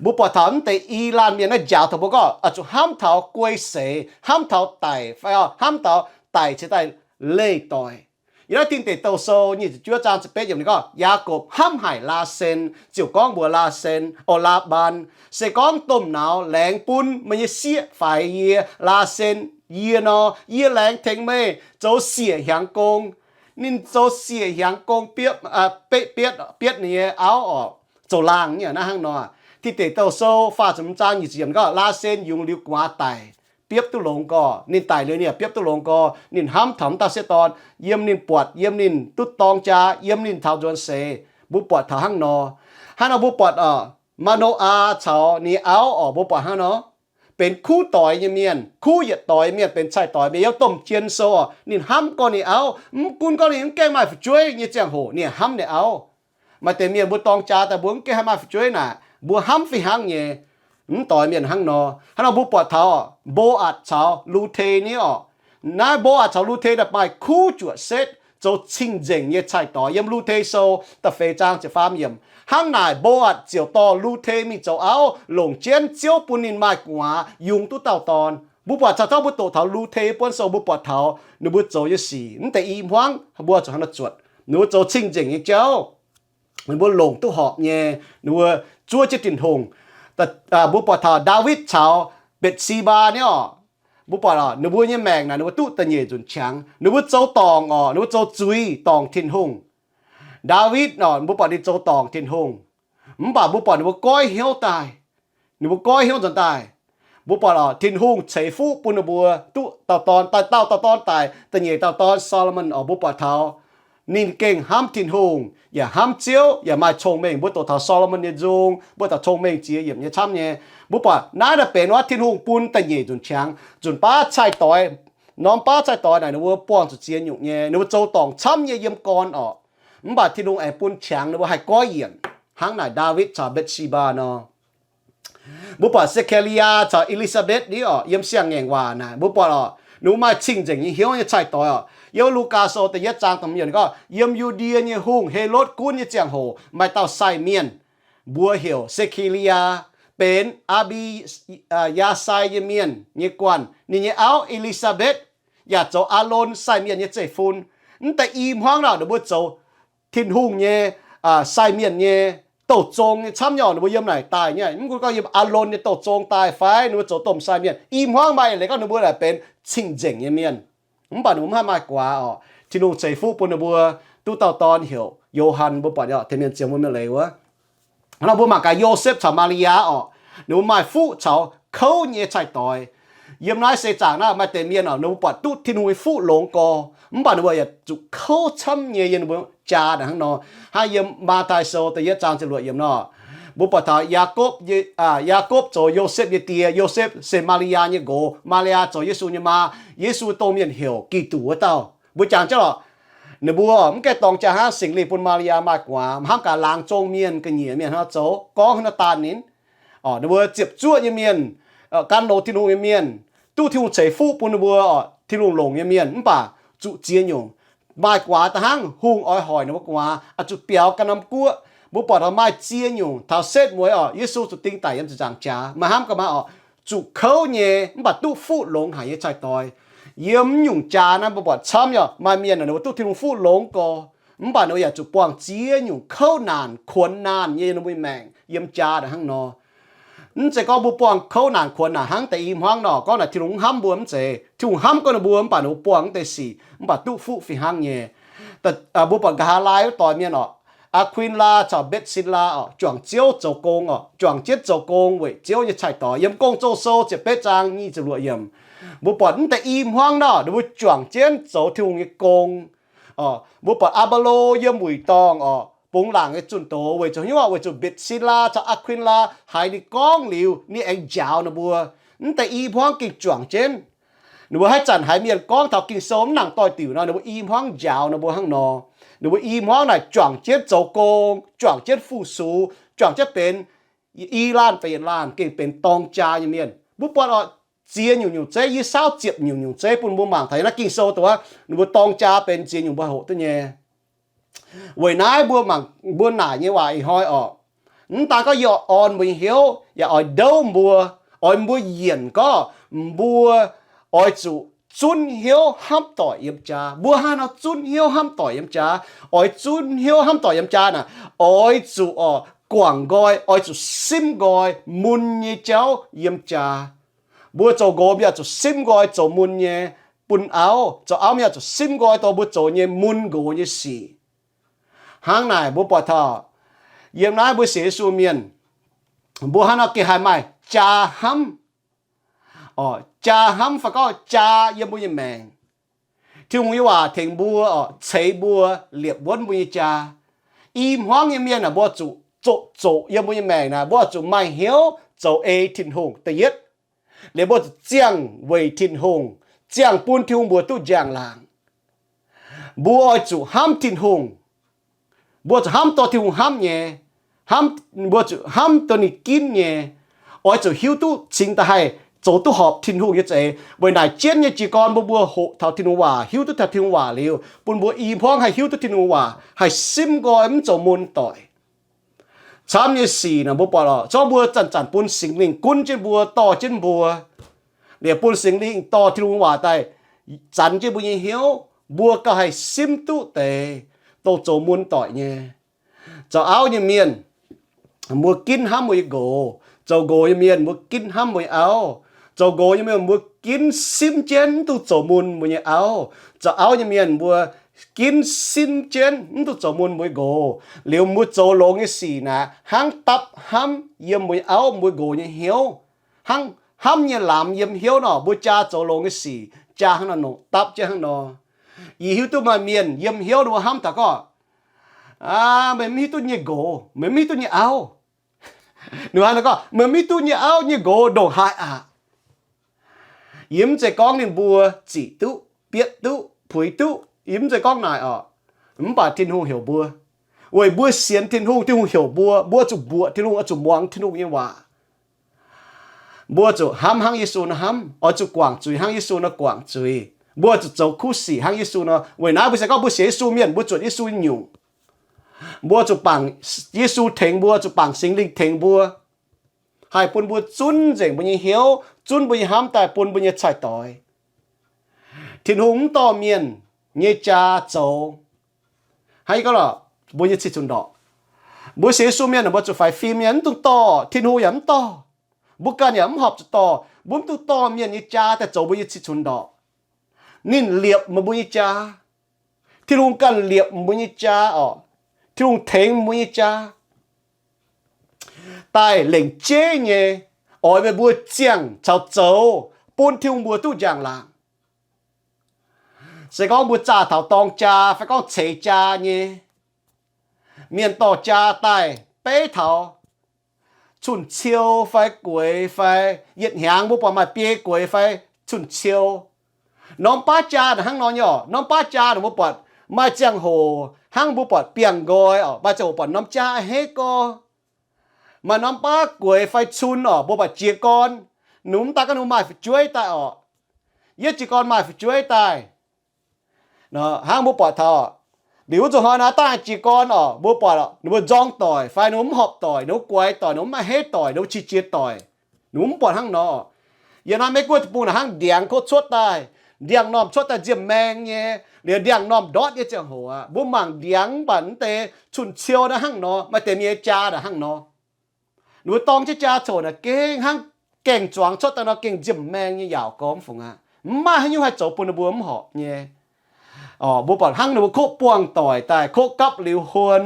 Mbuo buatc taux mv deix i laanh mienh naaiv njaaux taux mbuo gorngv oix zuqc hnamv taux guei seix, hnamv taux daic fai hnamv taux daic ceix daaih leih doic. Yiem naaiv Tin Deic Douh Sou nyic ziepc juov zaang ziepc betv yiemc ninh gorngv, Yaakopv hnamv haic Laasen, ziouc gorngv mbuox Laasen, o, Laa^mbaan, Se gorngv domh nauz laengz bun meih nyei sieqv faix yie, Laasen, yie nor, yie laengz tengx meih zoux siec hiaangx gong. Ninh zoux siec hiaangx gong bietv, bietv, bietv ninh nyei auv oc, zoux laangh nyei naaiv hnangv nor. Tin Deic Douh Sou faah ziepc hmz zaang nyic ziepc yiemc gorngv, Laasen yungz liuz gu'nguaaz daic, biopv duqv longx gorx. Ninh daic liuz ninh yaac biopv duqv longx gorx. Ninh hnamv taux m'dauh sieqv dorn, yiem ninh buatc, yiem ninh duqv dorng jaa, yiem ninh taux nzuonx seix. Mbuo buatc taux hnangv nor. Hnangv nor mbuo buatc oc, Maa^no^aa caux ninh nyei auv oc, mbuo buatc hnangv nor, benx kuv doix nyei mienh, kuv yietc doix mienh, benx cai-doix mienh. Yiem domh jien sou oc, ninh hnamv gorngv ninh auv, mv gunv gorngv ninh mv gaengh maaih fu'jueiv nyei ziangh hoc ninh yaac hnamv ninh auv. Maaih deix mienh mbuo dorng jaa daaih mbuo mv gaengh haih maaih fu'jueiv naaic, mbuo hnamv fih hnangv nyei. Mv doix mienh hnangv nor. Hnangv nor mbuo buatc taux Mbo^aatc caux Lu^te ni oc. Naaiv Mbo^aatc caux Lu^te naaic maaih kuv juoqc setv zoux cing-nzengc nyei cai-doix. Yiem Lu^te Sou da'feix zaang ziepc faam yiemc, hnangv naaic Mbo^aatc ziouc dorh Lu^te mingh zoux auv, longc jienv Ziouv bun ninh maaih gu'nguaaz yungz duqv dauh dorn. Mbuo buatc caux zorqv mbuo doqc taux Lu^te buonv sou mbuo buatc taux ninh mbuo zoux nyei sic. Mv deix i hmuangv mbuo zuqc hnangv nor zuotc. Ninh mbuo zoux cing-nzengc nyei jauv. Ninh mbuo longc duqv horpc nyei, ninh mbuo zuov jienv Tin-Hungh. Mbuo buatc taux Ndaawitv caux Mbetc^si^mbaa ni oc. Mbuo buatc oc, ninh mbuo nyei maengc naaic ninh mbuo duqv da'nyeic nzunc qangx. Ninh mbuo zoux dorngc oc, ninh mbuo zoux zuiz dorngc Tin-Hungh. Ndaawitv oc, mbuo buatc ninh zoux dorngc Tin-Hungh. Mv baac mbuo buatc ninh mbuo goiv hnyouv daaih. Ninh mbuo goiv hnyouv nzuonx daaih. Mbuo buatc oc, Tin-Hungh ceix fuqv bun ninh mbuo duqv dauh dorn, daaih dauh dauh dorn daic, da'nyeic dauh dorn Saa^lo^morn oc, mbuo buatc taux ninh gengh hnamv Tin-Hungh, yaac hnamv Ziouv, yaac maaih cong-mengh. Mbuo doqc taux Saa^lo^morn nyei nzung, mbuo doqc cong-mengh ziex yiemc nyei camv nyei. Mbuo buatc naaiv naaic benx wuov Tin-Hungh bun da'nyeic nzunc qangx. Nzunc baav cai-doix, norm baav cai-doix naaic ninh mbuo buangh zuqc ziex nyungc nyei, ninh mbuo zoux dorngc camv nyei yiem gorn oc. Mv baac Tin-Hungh aengx bun qangx ninh mbuo haih goiv yienc, hnangv naaic Ndaawitv caux Mbetc^si^mbaa nor. Mbuo buatc Se^kaa^li^yaa caux E^li^saa^mbetc ni oc, yiem Siang-Ngaengc Waac naaic mbuo buatc oc, ninh mbuo maaih cing-nzengc nyei hnyouv nyei cai-doix oc. Yiem Lugaa Sou da'yietv zaang da'hmz yiemc gorngv, yiem Yu^ndie nyei hungh, Helotv gunv nyei ziangh hoc, maaih dauh sai mienh, mbuox heuc Se^kaa^li^yaa, benx Aa^mbi, Yaasai nyei mienh nyei guanh. Ninh nyei auv E^li^saa^mbetc yaac zoux Aalon sai mienh nyei zeiv-fun. Mv deix i hmuangv naaic ninh mbuo zoux Tin-Hungh nyei sai mienh nyei douh zong nyei camv nyei oc. Ninh mbuo yiem naaic daaih nyei, mv gunv gorngv yiem Aalon nyei douh zong daaih fai ninh mbuo zoux domh sai mienh, i hmuangv maaih eix leiz gorngv ninh mbuo naaic benx cing-nzengc nyei mienh. Mv baac ninh mbuo mv haih maaih guaax oc. Tin-Hungh ceix fuqv bun ninh mbuo duqv dauh dorn heuc Yo^han, mbuo buatc tengx mienh ziouc mbuo mienh leiz wuov. Hnangv nor mbuo mangc gaax Yosepv caux Maa^li^yaa oc, ninh mbuo maaih fuqv caux kouv nyei cai-doix. Yiem naaiv seix zaangc naaiv maaih deix mienh oc, ninh mbuo buatc duqv Tin-Hungh nyei fuqv longx gorx, mv baac ninh mbuo yaac zuqc kouv camv nyei yiem ninh mbuo jaa naaic hnangv nor. Hnangv yiem Matv^tai Sou da'yietv zaang ziepc luoqc yiemc nor, mbuo buatc taux Yaakopv, Yaakopv zoux Yosepv nyei die, Yosepv se Maa^li^yaa nyei nqox, Maa^li^yaa zoux Yesu nyei maa. Yesu dongh mienh heuc Giduc wuov dauh. Mbuo jangx jienv lorqc, ninh mbuo mv gaengh dorng jaa hnangv, Singx Lingh bun Maa^li^yaa maaih guaax, mv hnamv gaax laangz zong mienh, ga'nyiec mienh hnangv zoux gorngv hnangv naaiv daan ninh. Oc, ninh mbuo ziepc zuoqv nyei mienh, gan longx Tin-Hungh nyei mienh, duqv Tin-Hungh ceix fuqv bun ninh mbuo oc, Tin-Hungh longc nyei mienh, mv baac zuqc ziex nyungc maaih guaax da'hnangv. Hungh oix hoic ninh mbuo guaax, oix zuqc biaux ganh norm guoqv. Mbuo buatc oc, maaih ziex nyungc taux setv mueiz oc, Yesu zuqc ding daic yiem ziepc nzaangc jaax, maaih hnamv ga'maah oc, zuqc kouv nyei mv baac duqv fuqv longx haic nyei cai-doix. Yiem mv nyungc jaa naaiv mbuo buatc camv nyei oc, maaih mienh ninh mbuo duqv Tin-Hungh fuqv longx gorx, mv baac ninh mbuo yaac zuqc buangh ziex nyungc kouv naanc, kuonx naanc nyei ninh mbuo nyei maengc yiem jaa naaic hnangv nor. Mv zeiz gorngv mbuo buangh kouv naanc kuonx naanc hnangv deix i hmuangv nor, gorngv naaic Tin-Hungh mv hnamv mbuo, mv zeiz. Tin-Hungh hnamv gorngv ninh mbuo, mv baac ninh mbuo buangh mv deix sic mv baac duqv fuqv fih hnangv nyei. Mbuo buatc nqa'haav laai wuov doix mienh oc, Aa^kuin^laa caux Mbetc^sin^laa orqc, juangc Ziouv zoux gong orqc, juangc jienv zoux gong weic Ziouv nyei cai-doix. Yiem Gong-Zoh sou ziepc betv zaang nyic ziepc luoqc yiemc, mbuo buatc mv deix i hmuangv nor, ninh mbuo juangc jienv zoux Tin-Hungh nyei gong. Mbuo buatc Aa^mbe^lo yiem wuic dorngh orqc, bungx laangc nyei zunh doz weic zuqc hnyouv, weic zuqc Mbetc^sin^laa caux Aa^kuin^laa haiz ninh gorngv liuz, ninh aengx njaaux ninh mbuo. Mv deix i hmuangv gengh juangc jienv. Ninh mbuo haaix zanc haiz mienh gorngv taux Ging-Sou mv nangc doix-diuc nor, ninh mbuo i hmuangv njaaux ninh mbuo hnangv nor. Ninh mbuo i hmuangv naaic juangc jienv zoux gong, juangc jienv fu-sux, juangc jienv benx i laanh fai yietc laanh gengh benx dorng jaa nyei mienh. Mbuo buatc oc, ziex nyungc-nyungc zeiv, yie saauv ziepc nyungc-nyungc zeiv bun mbuo mangc taux yiem naaiv Ging-Sou dongh wuov ninh mbuo dorng jaa benx ziex nyungc mbuo hoqc duqv nyei. Weic naaiv mbuo mangc, mbuo naaic nyei waac ih hnoi orqc, mv daan gorngv yie oix orn mbuo nyei hnyouv, yaac oix ndouv mbuo, oix mbuo yienc gorngv mbuo oix zuqc zunv hnyouv hnamv doic yiem jaa. Mbuo hnangv haaix nor zunv hnyouv hnamv doic yiem jaa? Oix zunv hnyouv hnamv doic yiem jaa naaic, oix zuqc orqc, guangc nqoi, oix zuqc simv nqoi mun nyei jauv yiem jaa. Mbuo zoux nqox mbuo yaac zuqc simv nqoi zoux mun nyei, bun auv, zoux auv mbuo yaac zuqc simv nqoi dongh mbuo zoux nyei mun nqox nyei sic. Hnangv naaic mbuo buatc taux yiem naaiv mbuo sienx Yesu mienh, mbuo hnangv nor gengh haih maaih jaa hnamv. Orqc, jaa hnamv fai gorngv jaa yiem mbuo nyei maengc. Tin-Hungh nyei waac tengx mbuo orqc, ceix mbuo, liepc wuonv mbuo nyei jaa. I hmuangv nyei mienh aah, mbuo zuqc zoqc zoqc yiem mbuo nyei maengc naaic, mbuo zuqc maaih hnyouv zoux ei Tin-Hungh da'yietv. Liuz mbuo zuqc ziangh weic Tin-Hungh, ziangh bun Tin-Hungh mbuox duqv njang-laangc. Mbuo oix zuqc hnamv Tin-Hungh. Mbuo zuqc hnamv dongh Tin-Hungh hnamv nyei. Hnamv, mbuo zuqc hnamv dongh ninh ginv nyei. Oix zuqc hiuv duqv cingx daaih haih zoux duqv horpc Tin-Hungh nyei za'eix. Weic naaic jienv nyei jiez gorn mbuo, mbuo hoqc taux Tin-Hungh waac, hiuv duqv taux Tin-Hungh waac liuz, bun mbuo i hmuangv haih hiuv duqv Tin-Hungh waac, haih simv nqoi mv zoux mun doic. Camv nyei sic naaic mbuo buatc oc, zorqv mbuo zanc-zanc bun Singx Lingh gunv jienv mbuo, dorh jienv mbuo. Liuz bun Singx Lingh dorh Tin-Hungh waac daaih zanx jienv mbuo nyei hnyouv, mbuo gauh haih simv duqv deix dongh zoux mun doic nyei. Zoux auv nyei mienh, mbuo ginv hnamv mbuo nyei nqox. Zoux nqox nyei mienh, mbuo ginv hnamv mbuo nyei auv. Zoux nqox nyei mienh, mbuo ginv simv jienv mv dungx zoux mun mbuo nyei auv. Zoux auv nyei mienh, mbuo ginv simv jienv mv dungx zoux mun mbuo nyei nqox. Liuz mbuo zoux longx nyei sic naaic, hnangv dapv hnamv yiem mbuo nyei auv mbuo nqox nyei hnyouv. Hnangv hnamv nyei lamz yiem hnyouv nor, mbuo jaa zoux longx nyei sic, jaa hnangv nor nongc dapv jienv hnangv nor. Yie hiuv duqv maaih mienh yiem hnyouv ninh mbuo hnamv taux gorngv, meih mv hiuv duqv nyei nqox, meih mv hiuv duqv nyei auv. Ninh mbuo hnangv nor gorngv, meih mv hiuv duqv nyei auv nyei nqox ndongc haaix aqv. Yie mv zeiz gorngv ninh mbuo zic duqv, bietv duqv, puix duqv. Yie mv zeiz gorngv naaic oc. Mv baac Tin-Hungh heuc mbuo, weic mbuo sienx Tin-Hungh, Tin-Hungh heuc mbuo, mbuo zuqc mbuoqc Tin-Hungh, oix zuqc muangx Tin-Hungh nyei waac. Mbuo zuqc hnamv hnangv Yesu nor hnamv, oix zuqc guangc zuiz hnangv Yesu nor guangc zuiz. Mbuo zuqc zoux kuv sic hnangv Yesu nor. Weic naaiv mbuo se gorngv mbuo sienx Yesu mienh, mbuo zuotc Yesu nyungc. Mbuo zuqc bangc Yesu tengx mbuo, zuqc bangc Singx Lingh tengx mbuo, haih bun mbuo zunv nzengc mbuo nyei hnyouv, zunv mbuo nyei hnamv daaih bun mbuo nyei cai-doix. Tin-Hungh mv dorh mienh nyei jaa zoux, hnangv yie gorngv lorqc, mbuo nyei cih cunx ndorqc. Mbuo sienx Yesu mienh mbuo zuqc faix fim nyei, mv dungx dorh. Tin-Hungh yaac mv dorh. Mbuo ganh yaac mv horpc zuqc dorh. Mbuo mv dungx dorh mienh nyei jaa daaih zoux mbuo nyei cih cunx ndorqc. Ninh liepc meih mbuo nyei jaa. Tin-Hungh ganh liepc mbuo nyei jaa oc. Tin-Hungh tengx mbuo nyei jaa daaih lengc jeiv nyei, oix meih mbuo ziangh caux zoux bun Tin-Hungh mbuox duqv njang-laangc. Se gorngv mbuo zaah taux dorng jaa fai gorngv ceix jaa nyei, mienh dorh jaa daaih beiv taux cun-ciou fai gueix fai yietc hnyangx mbuo buatc maaih biei gueix fai cun-ciou. Norm baav jaa naaic hnangv nor nyei oc. Norm baav jaa naaic mbuo buatc maaih ziangh hoc hnangv mbuo buatc biangh nqoi oc, maaih ziangh hoc buatc norm jaa a'hneiv gorx. Maaih norm baav gueix fai cun oc, mbuo buatc jiez gorn, ninh mv daaih gorngv ninh maaih fu'jueiv daaih oc. Yietv jiez gorn maaih fu'jueiv daaih. Hnangv mbuo buatc taux liuz wuov zuqc hnoi naaiv dangh jiez gorn oc, mbuo buatc ninh mbuo nzorng doic fai ninh mbuo mv horpc doic, ninh mbuo guaix doic, ninh mbuo mv a'hneiv doic, ninh mbuo qiex jiez doic. Ninh mbuo mv buatc hnangv nor. Yiem naaiv Meiv Guoqv deic-bung naaic hnangv ndiangx kov cuotv daaih, ndiangx-normh cuotv daaih nzimh maeng nyei, liuz ndiangx-normh ndortv nyei ziangh hoc aqv. Mbuo mangc ndiangx mv baac mv deix cun-ciou naaiv hnangv nor, maaih deix mienh nyei jaa naaic hnangv nor. Ninh mbuo dorng jienv jaa coc naaic gengh hnangv gaeng-zuangx cuotv daaih nor gengh nzimh maeng nyei yaauc gormx fungc aqv. Mv maaih haaix nyungc haih zoux bun ninh mbuo mv horpc nyei. Mbuo buatc hnangv ninh mbuo koqv buangh doic daaih, koqv gapv liuz huon,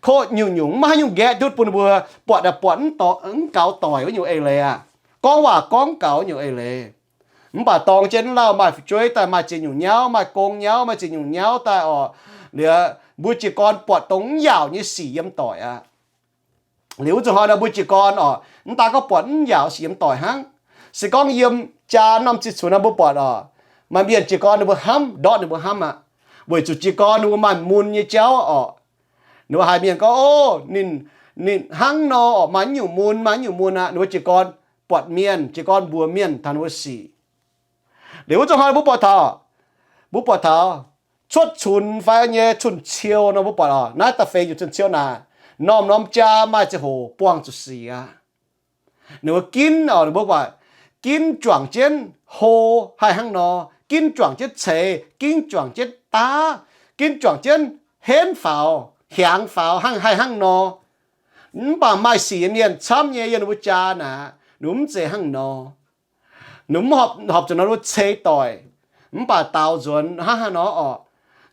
koqv nyungc-nyungc, maiv haaix nyungc nqaeqv ndutv bun ninh mbuo buatc, buatc mv gaux doic wuov nyungc eix leiz aqv. Gorngv waac gorngv gaux nyungc eix leiz. Mv baac dorng jienv lauh maaih fu'jueiv daaih, maaih ziex nyungc nyauv, maaih gong nyauv, maaih ziex nyungc nyauv daaih orqc, liuz mbuo jiez gorn buatc dongh mv yaauc nyei sic yiem doic aqv. Liuz wuov zuqc hnoi nor mbuo jiez gorn orqc, mv daaih gorngv buatc mv yaauc sic yiem doic hnangv. Se gorngv yiem jaa norm ziex cunx nor mbuo buatc orqc, maaih mienh jiez gorn ninh mbuo hnamv, ndortv ninh mbuo hnamv aqv. Weic zuqc jiez gorn ninh mbuo maaih mun nyei jauv orqc. Ninh mbuo haiz mienh gorngv, o, ninh, ninh hnangv nor orqc, maaih nyungc mun, maaih nyungc mun aqv. Ninh mbuo jiez gorn buatc mienh, jiez gorn mbuox mienh taux ninh mbuo sic. Liuz wuov zuqc hnoi mbuo buatc taux, mbuo buatc taux cuotv cunx fai nyei cun-ciou nor mbuo buatc orqc, naaiv da'feix nyungc cun-ciou naaic, norm-norm jaa maaih ziangh hoc buangh zuqc sic aqv. Ninh mbuo ginv orqc, ninh mbuo buatc ginv juangc jienv hlo haih hnangv nor, ginv juangc jienv ceix, ginv juangc jienv daav, ginv juangc jienv henv faaux, hiaangx faaux hnangv haih hnangv nor. Mv baac maaih sic nyei mienh camv nyei yiem ninh mbuo jaa naaic, ninh mbuo mv zeiz hnangv nor. Ninh mv horpc zuqc nor ceix doic, mv baac daaux nzuonx hnangv haaix nor orqc,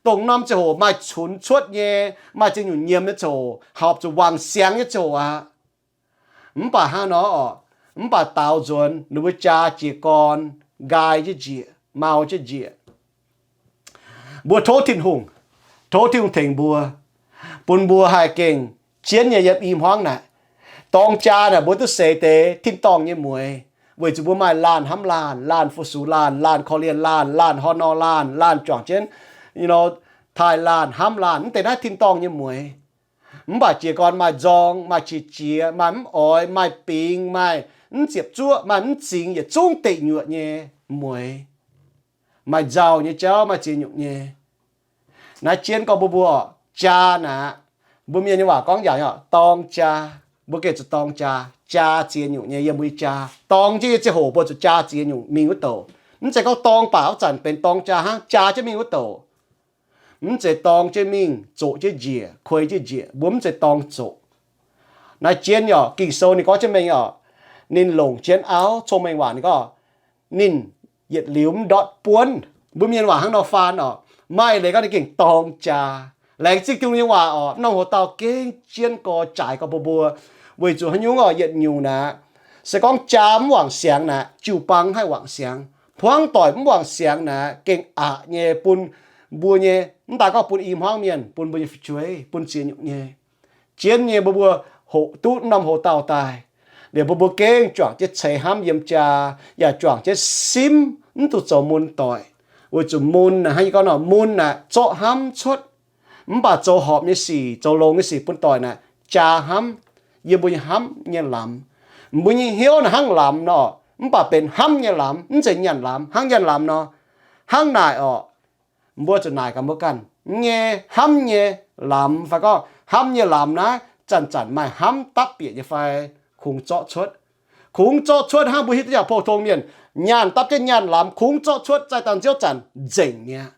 dongh norm ziangh hoc maaih cunx cuotv nyei, maaih ziex nyungc nyiemz nyei ziangh hoc, horpc zuqc wangc siangx nyei ziangh hoc aqv. Mv baac hnangv nor orqc, mv baac daaux nzuonx ninh mbuo jaa jiez gorn nqaai jienv njiec, mau jienv njiec. Mbuo tov Tin-Hungh, tov Tin-Hungh tengx mbuo, bun mbuo haih gengh jienv nyei yiem i hmuangv naaic. Dorng jaa naaic mbuo duqv seix deix tin-dorngh nyei mueix, weic zuqc mbuo maaih laanh hnamv laanh, laanh fu-sux laanh, laanh korv-lienh laanh, laanh hor nor laanh, laanh juangc jienv, you know, taaih laanh, hnamv laanh, mv deix naaiv tin-dorngh nyei mueix. Mv baac jiez gorn maaih nzorng, maaih qiex jiez, maaih mv oix, maaih bingx, maaih mv ziepc zuoqv, maaih mv zingx, yietc zungv deic nyuoqc nyei mueix. Maaih nzauh nyei jauv, maaih ziex nyungc nyei. Naaiv jienv gorngv mbuo, mbuo jaa naaic, mbuo mienh nyei waac gorngv yaac dorng jaa. Mbuo gengh zuqc dorng jaa. Jaa ziex nyungc nyei yiem mbuo nyei jaa. Dorng jienv nyei ziangh hoc mbuo zuqc jaa ziex nyungc mingh wuov douc. Mv zeiz gorngv dorng baac wuov zanc benx dorng jaa hnangv, jaa jienv mingh wuov douc. Mv zeiz dorng jienv mingh zoqc jienv njiec, kuei jienv njiec, mbuo mv zeiz dorng zoqc. Naaiv jienv orqc, Ging-Sou ninh gorngv jienv mengh orqc, ninh longc jienv auv, cong-mengh waac ninh gorngv, ninh yietc liuz mv ndortv buonv. Mbuo mienh waac hnangv nor faan orqc, maaih leiz gorngv ninh gengh dorng jaa. Laengz zingh Tin-Hungh nyei waac orqc, mv norm hoc-dauh gengh jienv gorx jaaix gorx mbuo mbuo, weic zuqc haaix nyungc orqc, yietc nyungc naaic, se gorngv jaa mv wangc siangx naaic, jiu-baang haih wangc siangx. Hmuangv doic mv wangc siangx naaic, gengh aqc nyei bun mbuo nyei, mv daaih gorngv bun i hmuangv mienh, bun mbuo nyei fu'jueiv, bun ziex nyungc nyei. Jienv nyei mbuo mbuo hoqc duqv mv norm hoc-dauh daaih, liuz mbuo mbuo gengh juangc jienv ceix hnamv yiem jaa, yaac juangc jienv simv mv duqv zoux mun doic. Weic zuqc mun naaic hnangv yie gorngv nor, mun naaic zorqv hnamv cuotv. Mv baac zoux horpc nyei sic, zoux longx nyei sic bun doic naaic, jaa hnamv, yiem mbuo nyei hnamv nyei lamz. Mbuo nyei hnyouv naaic hnangv lamz nor, mv baac benx hnamv nyei lamz, mv zeiz nyaanh lamz, hnangv nyaanh lamz nor. Hnangv naaic orqc, mbuo zuqc naaic gaax mbuo ganh nyei hnamv nyei lamz fai gorngv hnamv nyei lamz naaiv zanc-zanc maaih hnamv dapv bieqc nyei fai kungx zorqv cuotv. Kungx zorqv cuotv hnangv mbuo hiuv duqv yaac pou-tong mienh nyaanh dapv jienv nyaanh lamz kungx zorqv cuotv, zaih dangh nziouv zanc nzengc mi'aqv.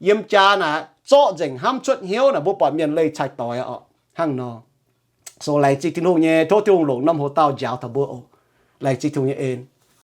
Yiem jaa naaic zorqv nzengc hnamv cuotv hnyouv naaic, mbuo buatc mienh leih cai doix orqc. Hnangv nor, so laengz zingh Tin-Hungh nyei, tov Tin-Hungh longc norm hoc-dauh njaaux taux mbuo oc. Laengz zingh Tin-Hungh nyei en.